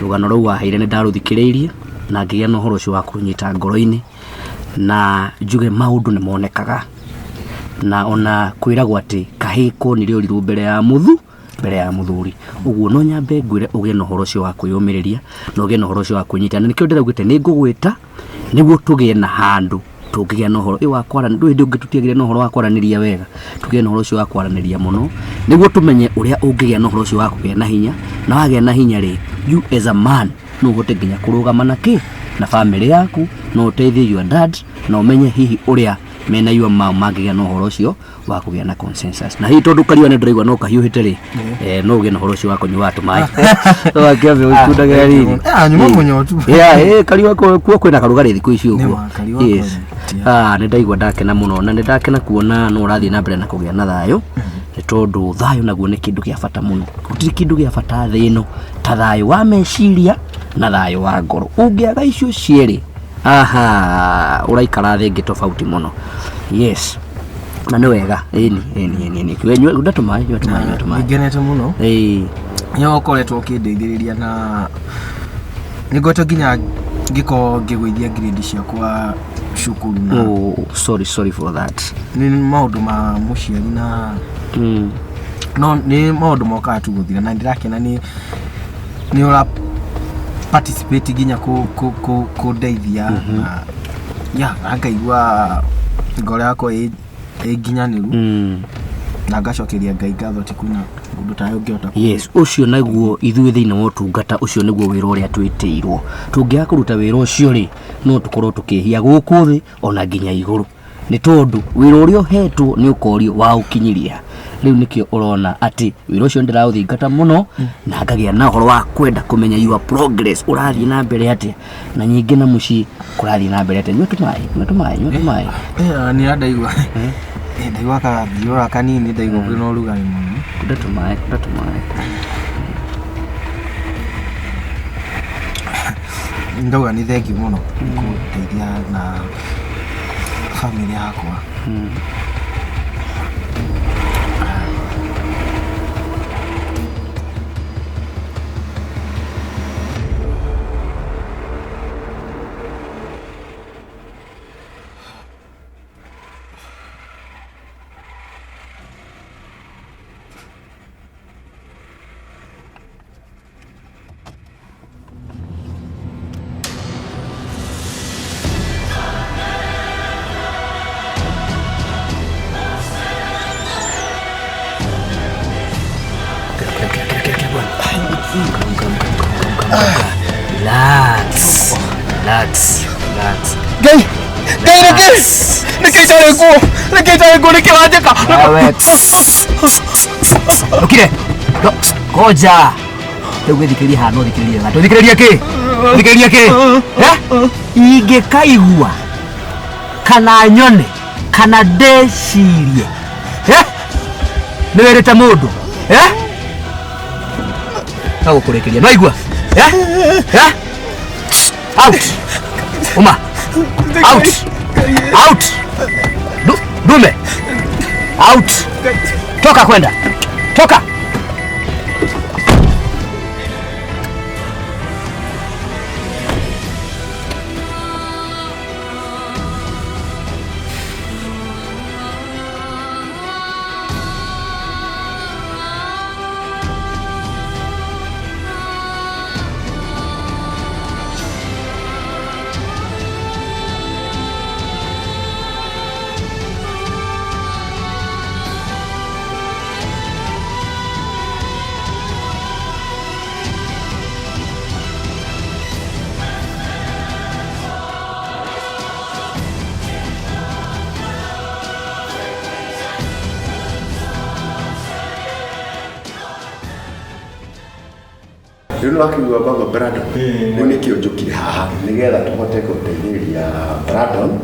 rũgano rũu waheire nĩ ndarũthikĩrĩirie na ngĩgĩa na ũhoro ũcio wa kũnyita ngoro-inĩ na njuge maũndũ nĩ monekaga na ona kwĩragwo atĩ kahĩĩ konire ũrirũ mbere ya mũthu mbere ya mũthuri. Ũguo no nyambe ngwĩre ũgĩe na ũhoro ũcio wa kwĩyũmĩrĩria na ũgĩe na ũhoro ũcio wa kwĩnyita. Na nĩkĩo ndĩraugĩte nĩ ngũgwĩta nĩguo tũgĩe na handũ tũngĩgĩa na ũhoro wa kwaranĩria. Ndũĩ hĩndĩ ũngĩ tũtiagĩire na ũhoro wa kwaranĩria wega, tũgĩe na ũhoro ũcio wa kwaranĩria mũno nĩguo tũmenye ũrĩa ũngĩgĩa na ũhoro ũcio wa kũgĩa na hinya, na wagĩa na hinya rĩ, you as a man no ũhote nginya kũrũgama na kĩ na family yaku, no ũteithie your dad na ũmenye hihi ũrĩa mena your mom mangĩgĩa na ũhoro ũcio wa kũgĩa na consensus. Na hihi tondũ kariũa nĩ ndĩraigua no kahiũhĩte rĩ, no ũgĩe na ũhoro ũcio wa kũnyua tũmaĩ. Wakĩambia gũikundagĩra riri. Nyuma mũnyotu. Yeah, kariũa kuo kwĩna karugarĩ thikũ ici ũguo. Nĩma, Yes. Nĩ ndaigua ndakena mũno na nĩ ndakena kuona no ũrathiĩ na mbere na kũgĩa na thayũ nĩ tondũ thayũ naguo nĩ kĩndũ kĩa bata mũno. Gũtirĩ kĩndũ gĩa bata thĩ ĩno ta thayũ wa meciria na thayũ wa ngoro. Ũngĩaga icio cierĩ, aha, ũraikara thĩ ĩngĩ tofauti mũno. Yes. Na nĩ wega. Ĩni, ĩni, ĩni, ĩni. Nyua nyua tũmaĩ, nyua tũmaĩ, nyua tũmaĩ. Nĩngenete mũno. Ĩĩ. Nĩ ũkoretwo ũkĩndeithĩrĩria na nĩ ngoretwo nginya ngĩkorwo ngĩgũithia grade ciakwa cukuru na Oh, sorry, sorry for that. Nĩ maũndũ ma mũciari na no nĩ maũndũ mokaga tu gũthira na ndĩrakena nĩ ũra participate nginya kũndeithia na ya na ngaigua ngoro yakwa ĩ nginyanĩru na ngacokeria Ngai ngatho atĩ kwĩna ũndũ tawe ũngĩhota. Yes, ũcio naguo ithuĩ thĩinĩ wa ũtungata ũcio nĩguo wĩra ũrĩa twĩtĩirwo. Tũngĩaga kũruta wĩra ũcio rĩ, no tũkorwo tũkĩhia gũkũ thĩ ona nginya igũrũ. Nĩ tondũ wĩra ũrĩa ũhetwo nĩ ũkorio waũkinyiria. Rĩu nĩkĩo ũrona atĩ wĩra ũcio ndĩraũthingata mũno na ngagĩa na ũhoro wa kwenda kũmenya your progress ũrathiĩ na mbere atĩa na nyingĩ na mũciĩ kũrathiĩ na mbere atĩa. Nyua tũmaĩ, nyua tũmaĩ, nyua tũmaĩ. Nĩ ndaigua ndaigua kathiũra kanini, ndaigua kwĩna ũrugarĩ mũno. Kunda tũmaĩ, kunda tũmaĩ. Ndauga nĩ thengiũ mũno kũndeithia na family yakwa. Relax. Relax. Relax. Ngai, Ngai nĩkĩ? Nĩkĩ itarĩ kuo? Nĩkĩ itarĩ kuo? Nĩkĩ wanjĩka? Wewe. Ukire. Ngoja. Rĩu gĩthikĩrĩrie haha no thikĩrĩrie wega. Tũthikĩrĩrie kĩ? Thikĩrĩrie kĩ? Eh? Ingĩkaigua kana nyone kana ndĩcirie. Eh? Nĩ wĩrĩte mũndũ. Eh? No gũkũrĩkĩria. No igua. Eh? Eh? Out. Uma. Out. Out. Dume. Out. Toka kwenda. Toka. Rĩu nĩwakĩigua baba Brandon rĩu nĩkĩo njũkire haha nĩgetha tũhote gũteithĩrĩria Brandon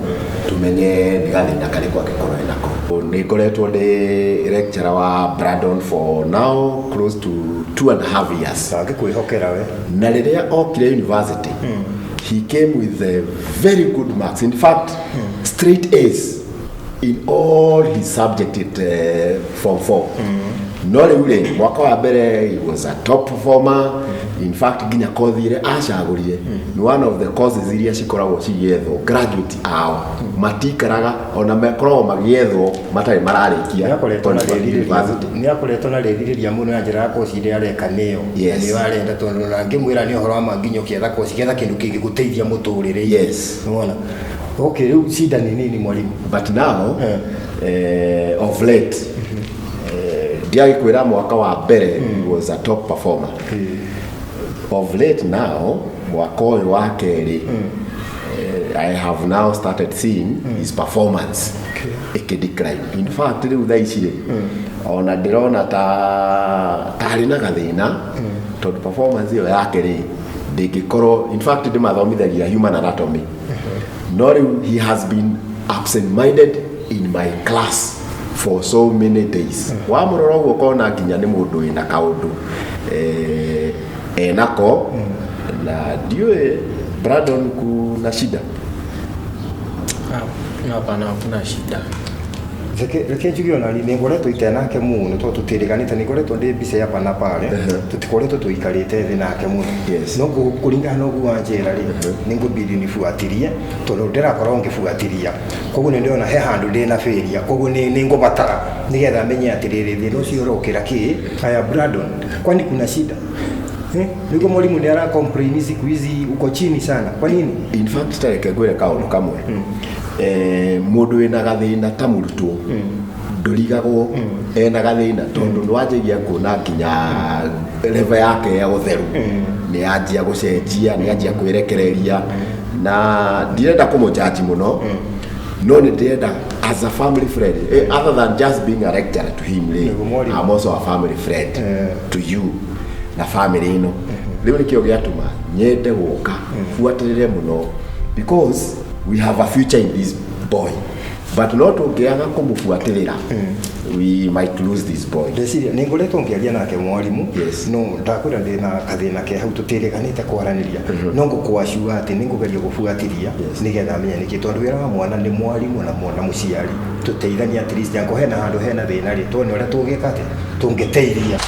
tumenye nĩ gathĩna karĩkũ angĩkorwo enako. Nĩ ngoretwo ndĩ lecturer wa Brandon for now close to 2.5 years. Angĩkwĩhokera we. Na rĩrĩa okire university he came with a very good marks, in fact straight A's in all his subject at form 4. No rĩu rĩ mwaka wa mbere he was a top performer, in fact nginya kothi ĩrĩa acagũrire nĩ one of the courses iria cikoragwo cigĩethwo graduate ao matikaraga ona makoragwo magĩethwo matarĩ mararĩkia university. Nĩ akoretwo na rĩrirĩria mũno na njĩra ya koci ĩrĩa areka nĩyo. Yes. Nĩyo arenda tondũ ona ngĩmwĩra nĩ ũhoro wa ma nginya ũkĩetha koci getha kĩndũ kĩngĩgũteithia mũtũrĩre-inĩ. Yes. Nĩwona? Okay, rĩu shida ni nini mwalimu? But now of late ndiagĩkwĩra mwaka wa mbere he was a top performer. Of late now mwaka ũyũ wa kerĩ I have now started seeing his performance ĩkĩ decline. In fact rĩu thaa ici rĩ ona ndĩrona ta tarĩ na gathĩna tondũ performance ĩyo yake rĩ ndĩngĩkorwo, in fact ndĩmathomithagia human anatomy, no rĩu he has been absent minded in my class for so many days. Wamũrora ũguo ũkona nginya nĩ mũndũ wĩna kaũndũ enako na ndiũĩ Brandon kuna shida. Hapana, hakuna shida. Reke njuge ona nĩ ngoretwo ite nake mũno tondũ tũtĩrĩganĩte, nĩ ngoretwo ndĩ mbica hapa na pale, tũtikoretwo tũikarĩte thĩ nake mũno, no kũringana na ũguo wanjĩra rĩ nĩ ngũbidi nibuatirie tondũ ndĩrakorwo ngĩbuatiria, koguo nĩ ndĩrona he handũ ndĩna failure, koguo nĩ ngũbatara nĩgetha menye atĩrĩrĩ thĩna ũcio ũrokĩra kĩ. Haya Brandon, kwani kuna shida? Nĩguo mwalimu nĩ ara complain siku hizi uko chini sana, kwa nini? In fact tareke ngwĩre kaũndũ kamwe, mũndũ wĩna gathĩna ta mũrutwo ndũrigagwo ena gathĩna tondũ nĩwanjagia kuona nginya level yake ya ũtheru nĩ yanjia gũcenjia, nĩ yanjia kwĩrekereria, na ndirenda kũmũjaji mũno no nĩ ndĩrenda as a family friend, other than just being a lecturer to him rĩ, I'm also a family friend to you na family ĩno. Rĩu nĩkĩo gĩatũma nyende gũka buatĩrĩre mũno because we have a future in this boy, but no tũngĩaga kũmũbuatĩrĩra we might lose this boy. Ndeciria nĩ ngoretwo ngĩaria nake mwarimu, no ndakwĩra ndĩ na kathĩna ke hau tũtĩrĩganĩte kwaranĩria, no ngũkwacua atĩ nĩ ngũgeria gũbuatĩria nĩgetha menye nĩkĩ, tondũ wĩra wa mwana nĩ mwarimu na mwana mũciari tũteithanie at least ango hena handũ hena thĩna rĩ tuone ũrĩa tũngĩka atĩ tũngĩteithia.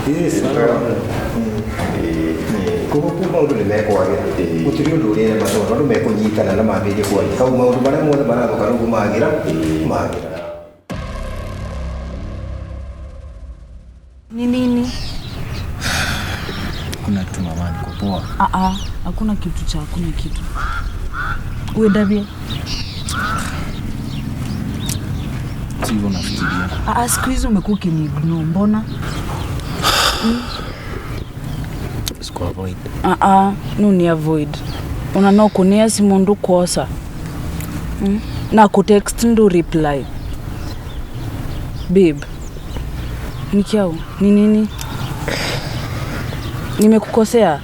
Yes, koguo kuu maũndũ nĩ mekwagĩra, gũtirĩ ũndũ ũrĩrema tondũ andũ mekũnyitana na mambĩrĩrie kwaria kau maũndũ marĩa mothe marathũka nĩguo magĩra magĩra. Ni nini? Kuna kitu mama, niko poa. Hakuna kitu cha hakuna kitu. Uendavye? Sivyo nafikiria. Siku hizi umekuwa ukiniignore, mbona? Siku avoid. No ni avoid. Una no kunia simu ndu kuosa. Na kutext ndu reply. Babe. Nikiau, ni nini? Nimekukosea?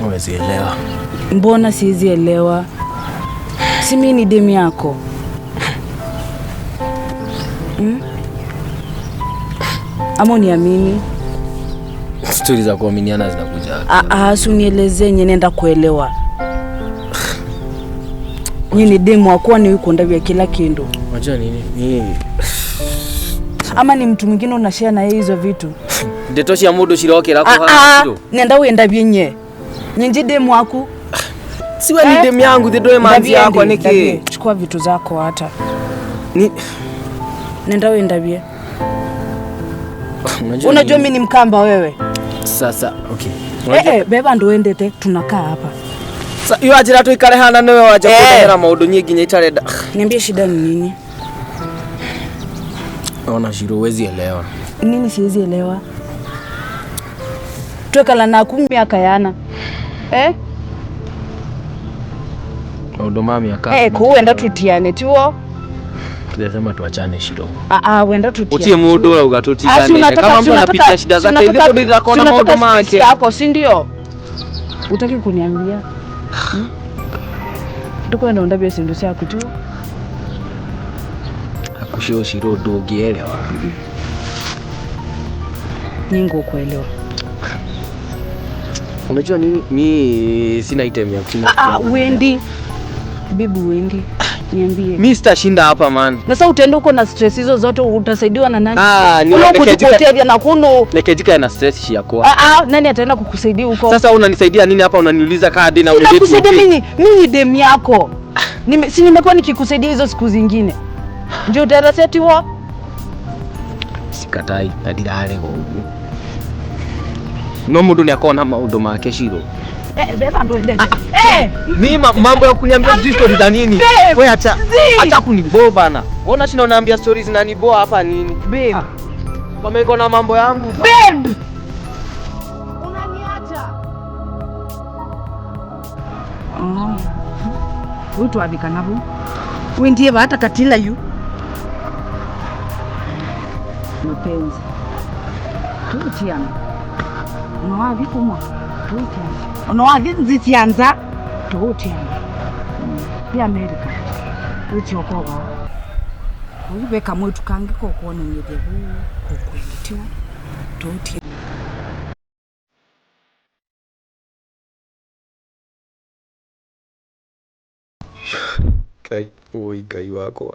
Huwezi elewa. Mbona siwezi elewa? Si mimi ni demu yako. Ama uniamini? Stori za kuaminiana zinakuja. Ah, si unielezee nye nenda kuelewa. Nye ni demu wakuwa ni yuko ndavya kila kindu. Unajua nini? Ni Ama ni mtu mwingine unashare na yeye hizo vitu. ndeto cia mundu cirokera Ah, kuhana ah, nenda uenda vyenye. Nyenje demu waku. Siwe ni demu yangu thi ndũĩ manzi yakwa nĩkĩ? Chukua vitu zako hata. Ni Nenda uenda vye. Unajua Unajua nini? mimi ni Mkamba wewe. Sasa okay. Eh, beba ndo uendete tunakaa hapa. Sa iyo anjĩra tũikare hana nĩwe wanja kũndehera maũndũ niĩ nginya itarenda. Niambie shida ni nini? Ona Shiro, huwezi elewa. Nini siwezi elewa? Twekala naku miaka yana. Eh? Maũndũ ma mĩaka. Eh, kuenda tutiane tiwo. Tunasema tuachane Shiro. Ah ah, wenda tutiane. Utie mundu urauga Ah, si tutiganĩte. unataka- Kama si mtu unataka- anapitia shida si zake unataka- ithuĩ bado ndakona si maũndũ unataka make. space yako, si ndio? Utaki kuniambia? Hmm? Tukwenda undabia sindu ciaku tu. Akucio Shiro ndũngĩelewa. Ningukuelewa. Unajua nini? Mi sina item ya kushinda. Ah, ah, Wendi. Bibi Wendi, niambie. Mi sitashinda hapa man. Na sasa utaenda huko na stress hizo zote utasaidiwa na nani? Ah, ni Uno rekejika- kujikoteria na kuno. Nekejika na stress ciakwa. Ah ah, nani ataenda kukusaidia huko? Sasa unanisaidia nini hapa unaniuliza kadi na unidate Nakusaidia mimi? mimi, mimi ni demu yako. Si nimekuwa nikikusaidia hizo siku zingine. Ndio utaraseti wa? Sikatai na ndirarega ũguo. No mundu nĩ akoragwo na maũndũ make Shiro. Eh, beba ndo endete. Eh, Mi mambo ya kuniambia sijui story za nini. Babe, Wewe acha zi. acha kuniboa bana. Wewe unashinda unaambia stories zinaniboa hapa nini? Babe. Wameko na mambo yangu. Babe. Unaniacha. Oh. Huyu twavika navo. Wendie hata katila yu. Mapenzi. Tuutiana. Unawavi kumwa. Tuutiana. Unawavi nzitianza. Tuutiana. Pia Amerika. Utiokoba. Ubeka mwetu kangi kokuona nyedevu kokwenditiwa. Tuutiana. Ngai ũi Ngai wakwa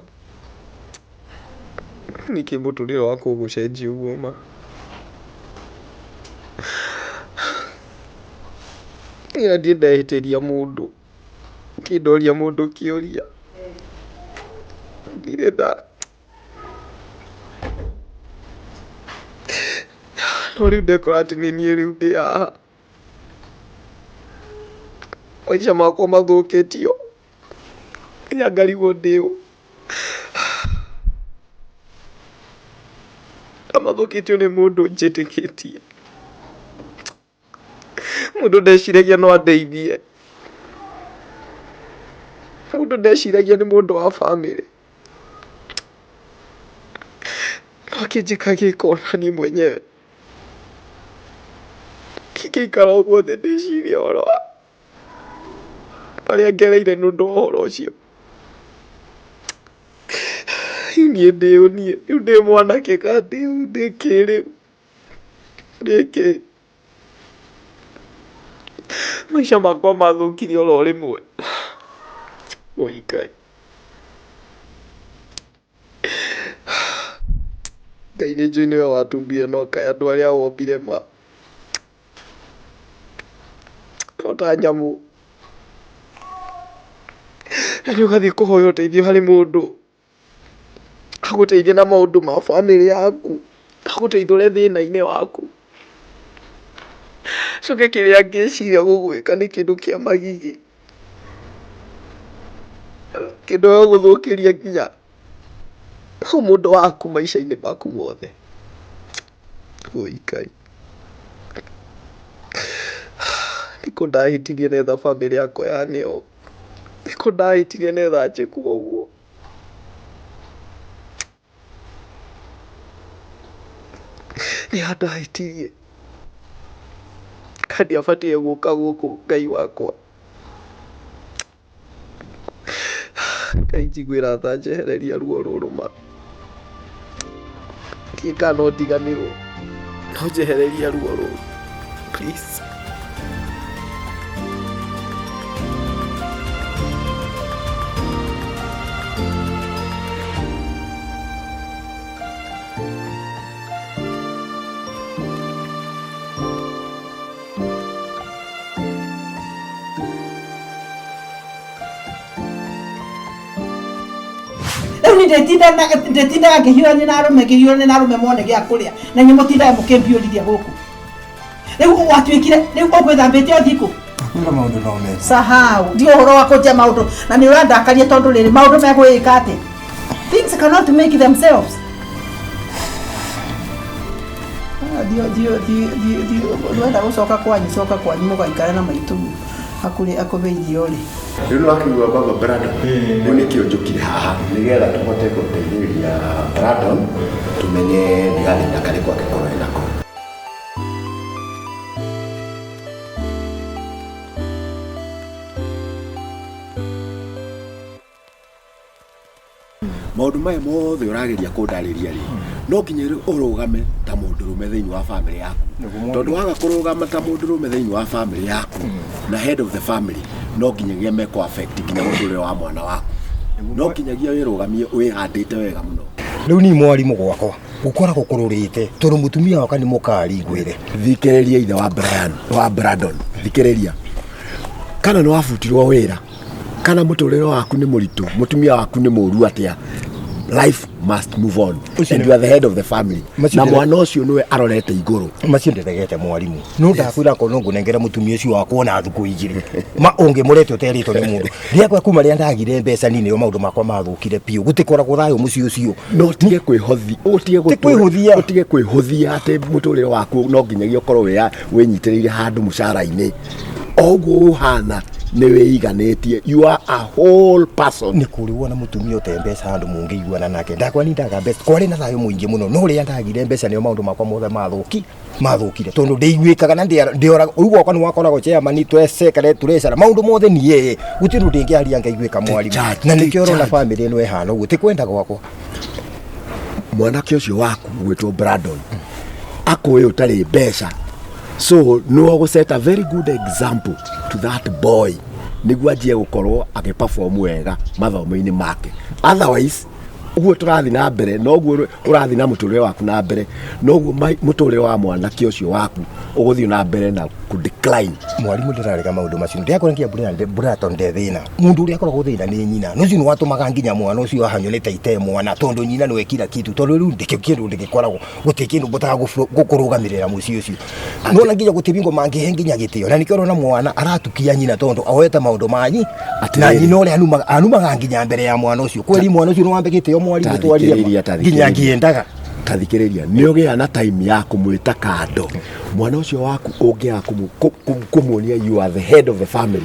nĩkĩ mũtũrĩre wakwa ũgũcenjia ũguo ma ĩra ndirĩ ndehĩtĩria mũndũ ndirĩ ndoria mũndũ kĩũria ndirĩ nda no rĩu ndekora atĩ nĩ niĩ rĩu ndĩ haha maica makwa mathũkĩtio nginya ngarigwo ndĩ ũ na mathũkĩtio nĩ mũndũ njĩtĩkĩtie mũndũ ndeciragia no andeithie mũndũ ndeciragia nĩ mũndũ wa bamĩrĩ no akĩnjĩka gĩko ona niĩ mwenyewe ingĩikara ũguo thĩ ndĩcirie ũhoro wa marĩa ngereire nĩ ũndũ wa ũhoro ũcio rĩu niĩ ndĩ ũ niĩ rĩu ndĩ mwanake kana ndĩ ndĩ kĩ rĩu ndĩ kĩ maica makwa mathũkire oro rĩmwe oi Ngai Ngai nĩ njũĩ nĩwe watũmbire no kaĩ andũ arĩa wombire ma no ta nyamũ yaani ũgathiĩ kũhoya ũteithio harĩ mũndũ agũteithie na maũndũ ma bamĩrĩ yaku agũteithũre thĩna-inĩ waku coke kĩrĩa angĩciria gũgwĩka nĩ kĩndũ kĩa magigi kĩndũ gĩgũgũthũkĩria nginya ũmũndũ waku maica-inĩ maku mothe oi Ngai nĩkũ ndahĩtirie netha bamĩrĩ yakwa yane ũũ nĩkũ ndahĩtirie netha njĩkwo ũguo. Nĩ handahĩtirie kana ndiabatiĩ gũka gũkũ Ngai wakwa. Ngai njiguĩra tha njehereria ruo rũrũ ma. Ndiũĩ kana no ndiganĩrwo no njehereria ruo rũrũ please. Rĩu niĩ ndĩtindaga ngĩhiũrania na arũme ngĩhiũrania na arũme mone gĩa kũrĩa na inyuĩ mũtindaga mũkĩmbiũrithia gũkũ. Rĩu gwatuĩkire rĩu ũgwĩthambĩte o thikũ Kwĩra maũndũ no mega. Sahau ndio ũhoro wa kũnjia maũndũ na nĩ ũrandakaria tondũ rĩrĩ maũndũ megwĩka atĩ things cannot make themselves. Ah, Thio thio thio thio thio wenda gũcoka kwanyu coka kwanyu mũgaikare na maitũ akũrĩ akũhe irio rĩ. Rĩu nĩ wakĩigua baba Brandon, rĩu nĩkĩo njũkire haha nĩgetha tũhote gũteithĩrĩria Brandon tũmenye nĩ gathĩna karĩkũ angĩkorwo enako. Maũndũ maya mothe ũrageria kũndarĩria rĩ, no nginya rĩu ũrũgame ta mũndũrũme thĩinĩ wa famĩlĩ yaku, tondũ waga kũrũgama ta mũndũrũme thĩinĩ wa famĩlĩ yaku na head of the family, no nginyagia mekũ affect nginya mũtũrĩre wa mwana waku, no nginyagia wĩrũgamie wĩhandĩte wega mũno. Rĩu ni mwarimũ gwakwa gũkoragwo kũrũrĩte tondũ mũtumia wakwa nĩ mũkari ngwĩre. Thikĩrĩria ithe wa Brian wa Brandon, thikĩrĩria, kana nĩ wabutirwo wĩra kana mũtũrĩre waku nĩ mũritũ, mũtumia waku nĩ mũru atĩa, life must move on and you are the head of the family, na mwana ũcio nĩwe arorete igũrũ. Macio ndĩregete mwarimũ, no ndakwĩra korwo no ngũnengera mũtumia ũcio wakwa ona thukũ igĩrĩ ma ũngĩmũrete ũterĩtwo nĩ mũndũ rĩakwa kuma rĩrĩa ndagire mbeca nini nĩo maũndũ makwa mathũkire biũ, gũtikoragwo thayũ mũciĩ ũcio. No ũtige kwĩhothi, ũtige kwĩhũthia, ũtige kwĩhũthia atĩ mũtũrĩre waku no nginyagia ũkorwo wĩnyitĩrĩire handũ mũcara-inĩ, o ũguo ũhana nĩ wĩiganĩtie, you are a whole person. Nĩ kũrĩ wona mũtumia ũte mbeca handũ mũngĩiguana nake, ndakwa ni ndaga mbeca kwarĩ na thayũ mũingĩ mũno, no rĩrĩa ndagire mbeca nĩo maũndũ makwa mothe mathũkire tondũ ndĩiguĩkaga na ndĩoraga ũru gwakwa nĩ wakoragwo chairman twecekare tũrecara maũndũ mothe niĩ gũtirĩ ũndũ ndĩngĩaria ngaiguĩka mwarimũ, na nĩkĩo ũrona famĩlĩ ĩno ĩhana ũguo, ti kwenda gwakwa. Mwanake ũcio waku gwĩtwo Brandon akũĩ ũtarĩ mbeca, so nĩwe ũgũ a very good example to that boy nĩguo anjie gũkorwo agĩperform wega mathomo-inĩ make, otherwise ũguo tũrathiĩ na mbere noguo ũrathiĩ na mũtũrĩre waku na mbere, noguo mũtũrĩre wa mwanake ũcio waku ũgũthiĩ na mbere na kũ decline. Mwarimũ ndĩrarega maũndũ macio, ndĩrakora nginya Brandon nde thĩna, mũndũ ũrĩa akoragwo thĩna nĩ nyina, no ũcio nĩ watũmaga nginya mwana ũcio ahanywo nĩ ta ite mwana, tondũ nyina nĩwe kila kitu, tondũ rĩu ndĩkĩo kĩndũ ndĩgĩkoragwo gũtirĩ kĩndũ mbotaga gũkũrũgamĩrĩra mũciĩ ũcio, nona nginya gũtirĩ bingo mangĩhe nginya gĩtĩo, na nĩkĩo ũrona mwana aratukia nyina tondũ oete maũndũ manyi na nyina ũrĩa anumaga nginya mbere ya mwana ũcio, kweri mwana ũcio nĩwambe gĩtĩo mwarimũ twarie nginya ngĩendaga. Tathikĩrĩria, nĩ ũgĩa na time ya kũmwĩta kando mwana ũcio waku, ũngĩaga kũmuonia you are the head of the family,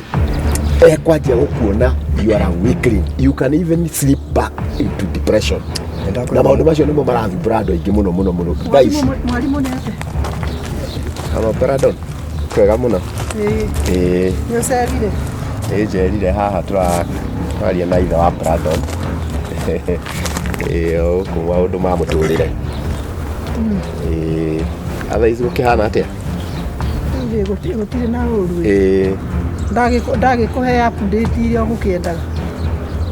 ekwanjia gũkuona you are a weakling, you can even slip back into depression, na maũndũ macio nĩmo marathumbũra andũ aingĩ mũno mũno mũno thaa ici. Mwarimũ nĩ atĩa? Ama Brandon, kwega mũno. Ĩĩ. Nĩ ũcerire? Ĩĩ njerire haha tũraria na ithe wa Brandon. Ĩĩ gũkũ maũndũ ma mũtũrĩre. Ĩĩ thaa ici gũkĩhana atĩa? Gũtirĩ na ũru. Ĩĩ. Ndagĩkũhe update iria ũgũkĩendaga.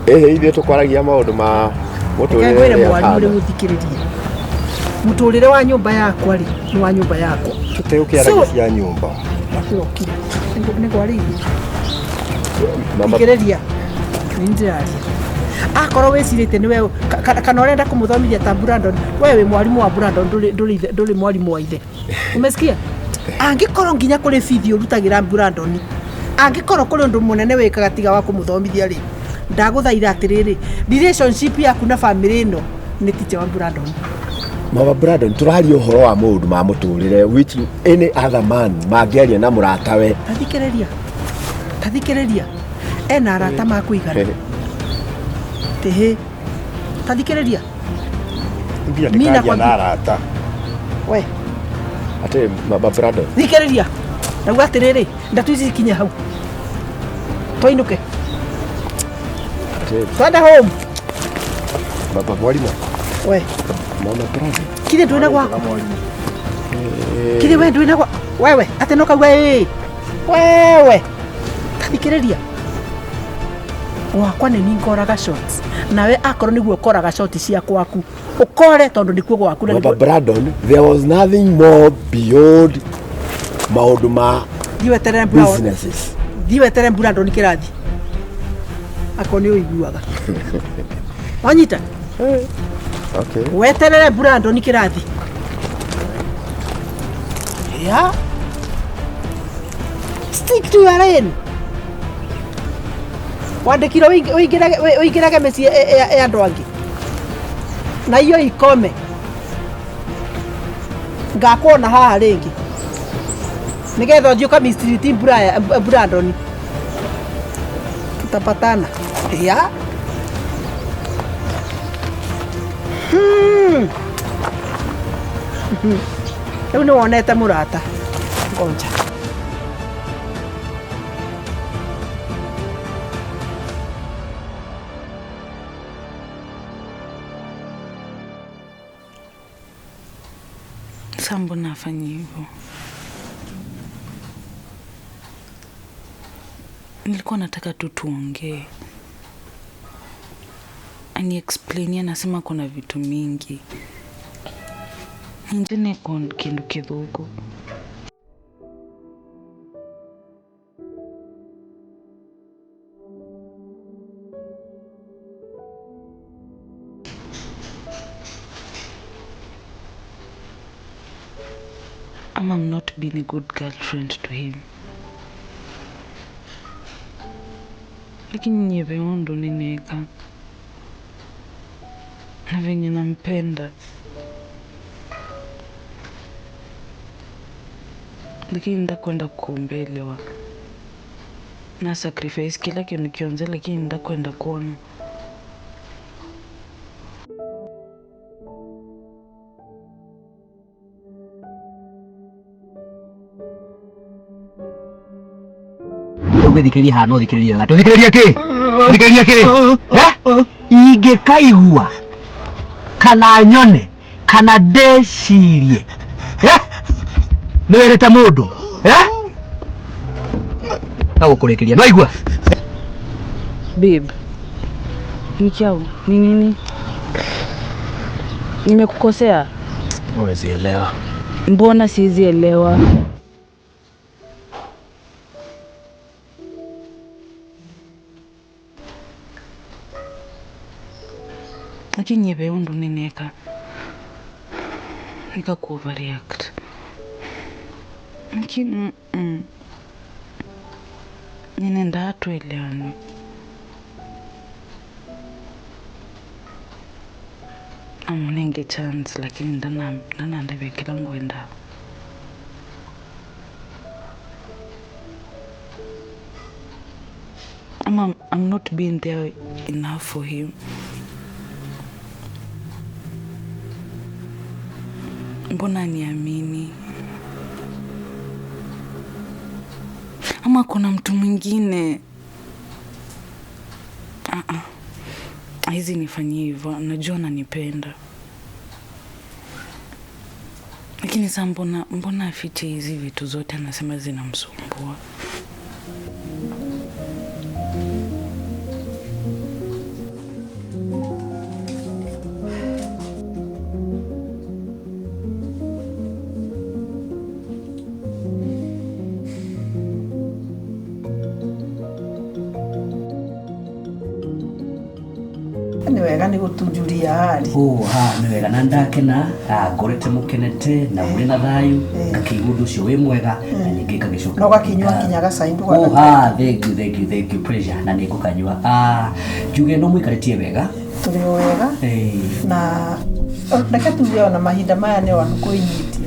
Ĩhĩ ithuĩ tũkwaragia maũndũ ma mũtũrĩre. Ngwĩre mwarimũ rĩu ũthikĩrĩrie. Mũtũrĩre wa nyũmba yakwa rĩ, nĩ wa nyũmba yakwa. Tũtegũkĩaragia cia nyũmba. Ndakĩrokire. Nĩ kwarĩirie. Thikĩrĩria. Nĩ ndĩraria. Akorwo wĩcirĩtie nĩwe kana ũrenda kũmũthomithia ta Brandon, we wĩ mwarimũ wa Brandon, ndũrĩ mwarimũ wa ithe. Umesikia? Angĩkorwo nginya kũrĩ bithi ũrutagĩra Brandon, angĩkorwo kũrĩ ũndũ mũnene wĩkaga tiga wa kũmũthomithia rĩ, ndagũthaitha atĩrĩrĩ, relationship yaku na famĩlĩ ĩno nĩ teacher wa Brandon. Mama Brandon, tũraria ũhoro wa maũndũ ma mũtũrĩre which any other man mangĩaria na mũratawe. Tathikĩrĩria. Tathikĩrĩria. Ena arata ma kũigana. Tĩhĩ. Tathikĩrĩria. Nginya ndĩkaria na arata. We. Atĩ Mama Brandon. Thikĩrĩria. Nauga atĩrĩrĩ, ndatu ici ikinye hau. Twainũke. Atĩ Twende home. Baba mwarimũ. We. Mama Brandon. Kire ndwĩna gwaku. Kire we ndwĩna gwa. Wewe, atĩ no kauga ĩĩ. Wewe. Tathikĩrĩria. Gwakwa nĩ niĩ ngoraga shots. Nawe akorwo nĩguo ũkoraga shot cia gwaku. Ũkore tondũ nĩkuo gwaku na Baba nĩguo. Brandon, there was nothing more beyond maũndũ ma Thiĩ weterere mbura. businesses. Thiĩ weterere mbura ndoni kĩrathi. Akorwo nĩ ũiguaga. Wanyita? Okay. Weterere Brandon kĩrathi. Yeah. Stick to your lane. Wandĩkirwo ũingĩrage mĩciĩ ya andũ angĩ. Na iyo ikome. Ngakuona haha rĩngĩ. Nĩgetha ũthiĩ ũkamistreat Brandon. Tutapatana. Yeah. Rĩu nĩ wonete mũrata. Ngoja. Sasa mbona afanye hivyo? Nilikuwa nataka tu tuongee, aniexplainia. Anasema kuna vitu mingi ingine kindu kithuku. Ama I'm not being a good girlfriend to him. Lakini nyeve ndo nineka na venye nampenda, lakini ndakwenda kuombelewa na sacrifice kila kindu kionze, lakini ndakwenda kuona Ũgĩthikĩrĩria haha no thikĩrĩrie na tũthikĩrĩrie kĩ thikĩrĩrie kĩ ingĩkaigua kana nyone kana ndĩcirie nĩ wĩrĩte mũndũ agũkũrĩkĩria nĩwaigua. Babe, Nikiau, ni nini? Nimekukosea? Huwezi elewa. Mbona siwezi elewa? Lakini nyebe undu nineka nika ku overreact. Lakini ninenda tuelewane. Amunenge chance, lakini ndana ndebe kila ngwenda. I'm not being there enough for him. Mbona niamini? Ama kuna mtu mwingine? Hizi nifanyie hivyo, najua ananipenda. Lakini sasa mbona afiche hizi vitu zote anasema zinamsumbua? Nĩ wega nĩ gũtunjuria hari. Ha nĩ wega na ndakena ngorete mũkenete na mũrĩ na thayũ ngakĩigua ũndũ ũcio wĩ mwega na ningĩ ngagĩcoka Na ũgakĩnyua nginya gacai thank you, thank you, thank you, pleasure na nĩ ngũkanyua. Njuge no mũikarĩtie wega? Tũrĩ o wega. Na reke tuge ona mahinda maya nĩ andũ kwĩnyitia.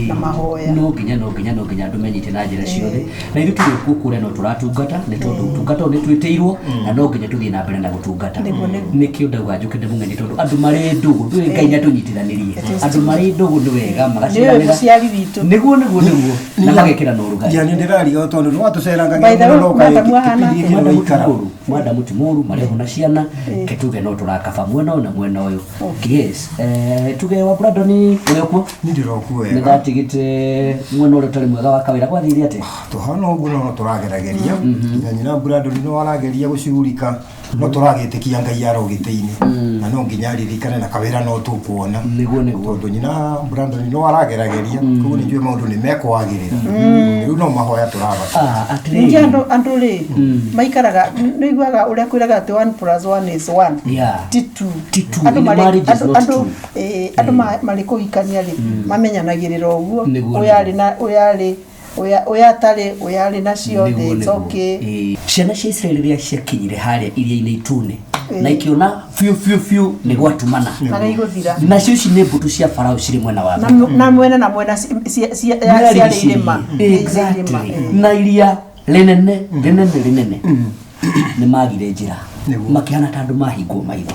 Na mahoya. No nginya andũ menyite na njĩra ciothe, na ithuĩ tũrĩ kuo kũrĩa no tũratungata, nĩ tondũ ũtungata ũyũ nĩ twĩtĩirwo na no nginya tũthiĩ na mbere na gũtungata. Nĩguo. Nĩkĩo ndauga njũke ndĩmũng'enie, tondũ andũ marĩ ndũgũ ndũĩ Ngai nĩatũnyitithanirie. Andũ marĩ ndũgũ nĩ wega Nĩwe magaciaranĩra. Mũciari witũ. Nĩguo, na magekĩra na ũrugarĩ. Ya nĩ ndĩrariga tondũ nĩ watũcerangagia By the way, mũno no kaĩ Madamu ahana kĩbindi atĩa? gĩkĩ Madamu ti waikara. mũru, madamu ti mũru, marĩ ho na ciana. Ke tuge no tũrakaba mwena ũyũ na mwena ũyũ. Yes, tuge wa Brandon ũrĩ okuo? Nĩ ndĩrokuo Nĩ wega. Ndatigĩte mwena ũrĩa ũtarĩ mwega wa kawĩra, gwathire atĩa? Tũhana ũguo, no tũragerageria na nyina Brandon no arageria gũcurika, no tũragĩtĩkia Ngai aro gĩtĩ-inĩ na no nginya aririkane na kawĩra no tũkuona. Nĩguo. Tondũ nyina Brandon no aragerageria, koguo nĩ njũĩ maũndũ nĩ mekwagĩrĩra. Rĩu no mahoya tũrabatara. Ah, Ningĩ atĩrĩrĩ. andũ rĩ maikaraga, nĩ iguaga ũrĩa kwĩraga atĩ one plus one is one, ti two. Ti two. Andũ In marĩ marriage is andũ not andũ two. Andũ marĩ kũhikania rĩ, mamenyanagĩrĩra ũguo. Nĩguo, Ũyũ arĩ na ũyũ arĩ ũyũ atarĩ, ũyũ arĩ nacio. Nĩguo, It's nĩguo. okay. Ciana cia Israeli rĩrĩa ciakinyire harĩa iria-inĩ itune na ikiona biũ biũ biũ nĩ gwatumana Na nĩ igũthira. Nacio ici nĩ mbũtũ cia Farao cirĩ mwena wa Na mwena na mwena ciarĩ irĩma. Exactly. Na iria rĩnene rĩnene rĩnene, nĩ magire njĩra, makĩhana ta andũ mahingwo maitho,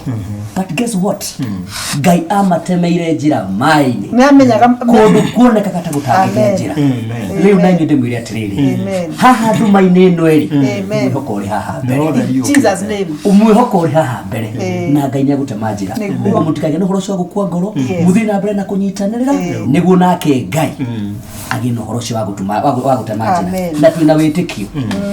but guess what? Ngai amatemeire njĩra maĩ-inĩ. Nĩ amenyaga. Kũndũ kuonekaga ta gũtangĩgĩa Amen. njĩra. Rĩu na inyuĩ ndĩmwĩre atĩrĩrĩ, Amen. haha nduma-inĩ ĩno ĩrĩ, Amen. mwĩhoko ũrĩ haha mbere. Jesus name. Mwĩhoko ũrĩ haha mbere na Ngai nĩ agũtema njĩra. Nĩguo. Ũguo mũtikagĩe na ũhoro ũcio wa gũkua ngoro. Yes. Mũthiĩ na mbere na kũnyitanĩrĩra nĩguo nake Ngai agĩe na ũhoro ũcio wa gũtuma wa gũtema njĩra. Amen. Na twĩna wĩtĩkio,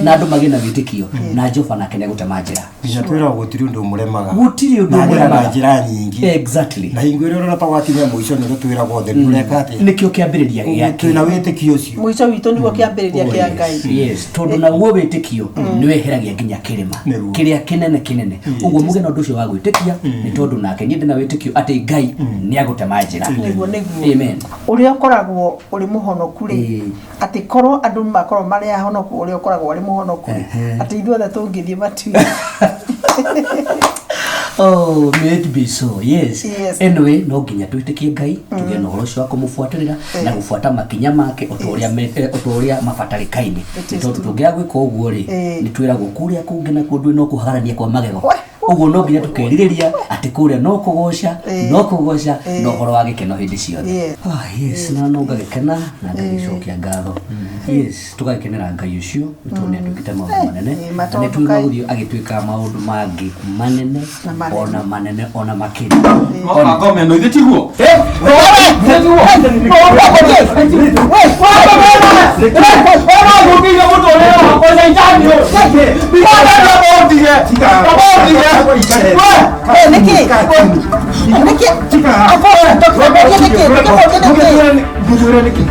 na andũ magĩe na wĩtĩkio na Jehova nake nĩ agũtema njĩra. Nginya twĩragwo gũtirĩ ũndũ ũmũremaga. Gũtirĩ ũndũ Na ageraga ũmũremaga. njĩra nyingĩ. Exactly. Na hingo ĩrĩa ũrona ta wakinya mũico nĩrĩo twĩragwo ũtheri ũreka atĩa. Nĩkĩo kĩambĩrĩria gĩake. Twĩna wĩtĩkio ũcio. Mũico witũ nĩguo kĩambĩrĩria kĩa Ngai. Yes, tondũ naguo wĩtĩkio nĩ weheragia nginya kĩrĩma Nĩguo. kĩrĩa kĩnene kĩnene. Ũguo mũgĩe na ũndũ ũcio wa gwĩtĩkia, nĩ tondũ nake niĩ ndĩna wĩtĩkio atĩ Ngai nĩ agũtema njĩra. Nĩguo. Amen. Ũrĩa ũkoragwo ũrĩ mũhonoku rĩ, atĩ korwo andũ makorwo marĩ ahonoku ũrĩa ũkoragwo ũrĩ mũhonoku rĩ, atĩ ithuothe tũngĩthiĩ matu-inĩ. Oh, may it be so. Yes. Yes. Anyway, no nginya twĩtĩkie Ngai, tũgĩe na ũhoro ũcio wa kũmũbuatĩrĩra na gũbuata makinya make o ta ũrĩa o ta ũrĩa mabatarĩkaine. It is Tondũ tũngĩaga gwĩka ũguo rĩ, nĩ twĩragwo kũrĩa kũngĩ na kũndũ no kũhagarania kwa magego. Ũguo no nginya tũkerirĩria atĩ kũrĩa no kũgoca, no kũgoca, na ũhoro wa gĩkeno hĩndĩ ciothe. Ah, yes, na no ngagĩkena na ngagĩcokia ngatho. Yes, tũgagĩkenera Ngai ũcio nĩ tondũ nĩ atuĩkĩte maũndũ manene. Ma Na nĩ tondũ twĩna gũthiĩ agĩtuĩka maũndũ mangĩ manene, Na manene. ona manene ona makĩria. Ngome no ithe tiguo. Nĩkĩ nĩkĩ nĩkĩ?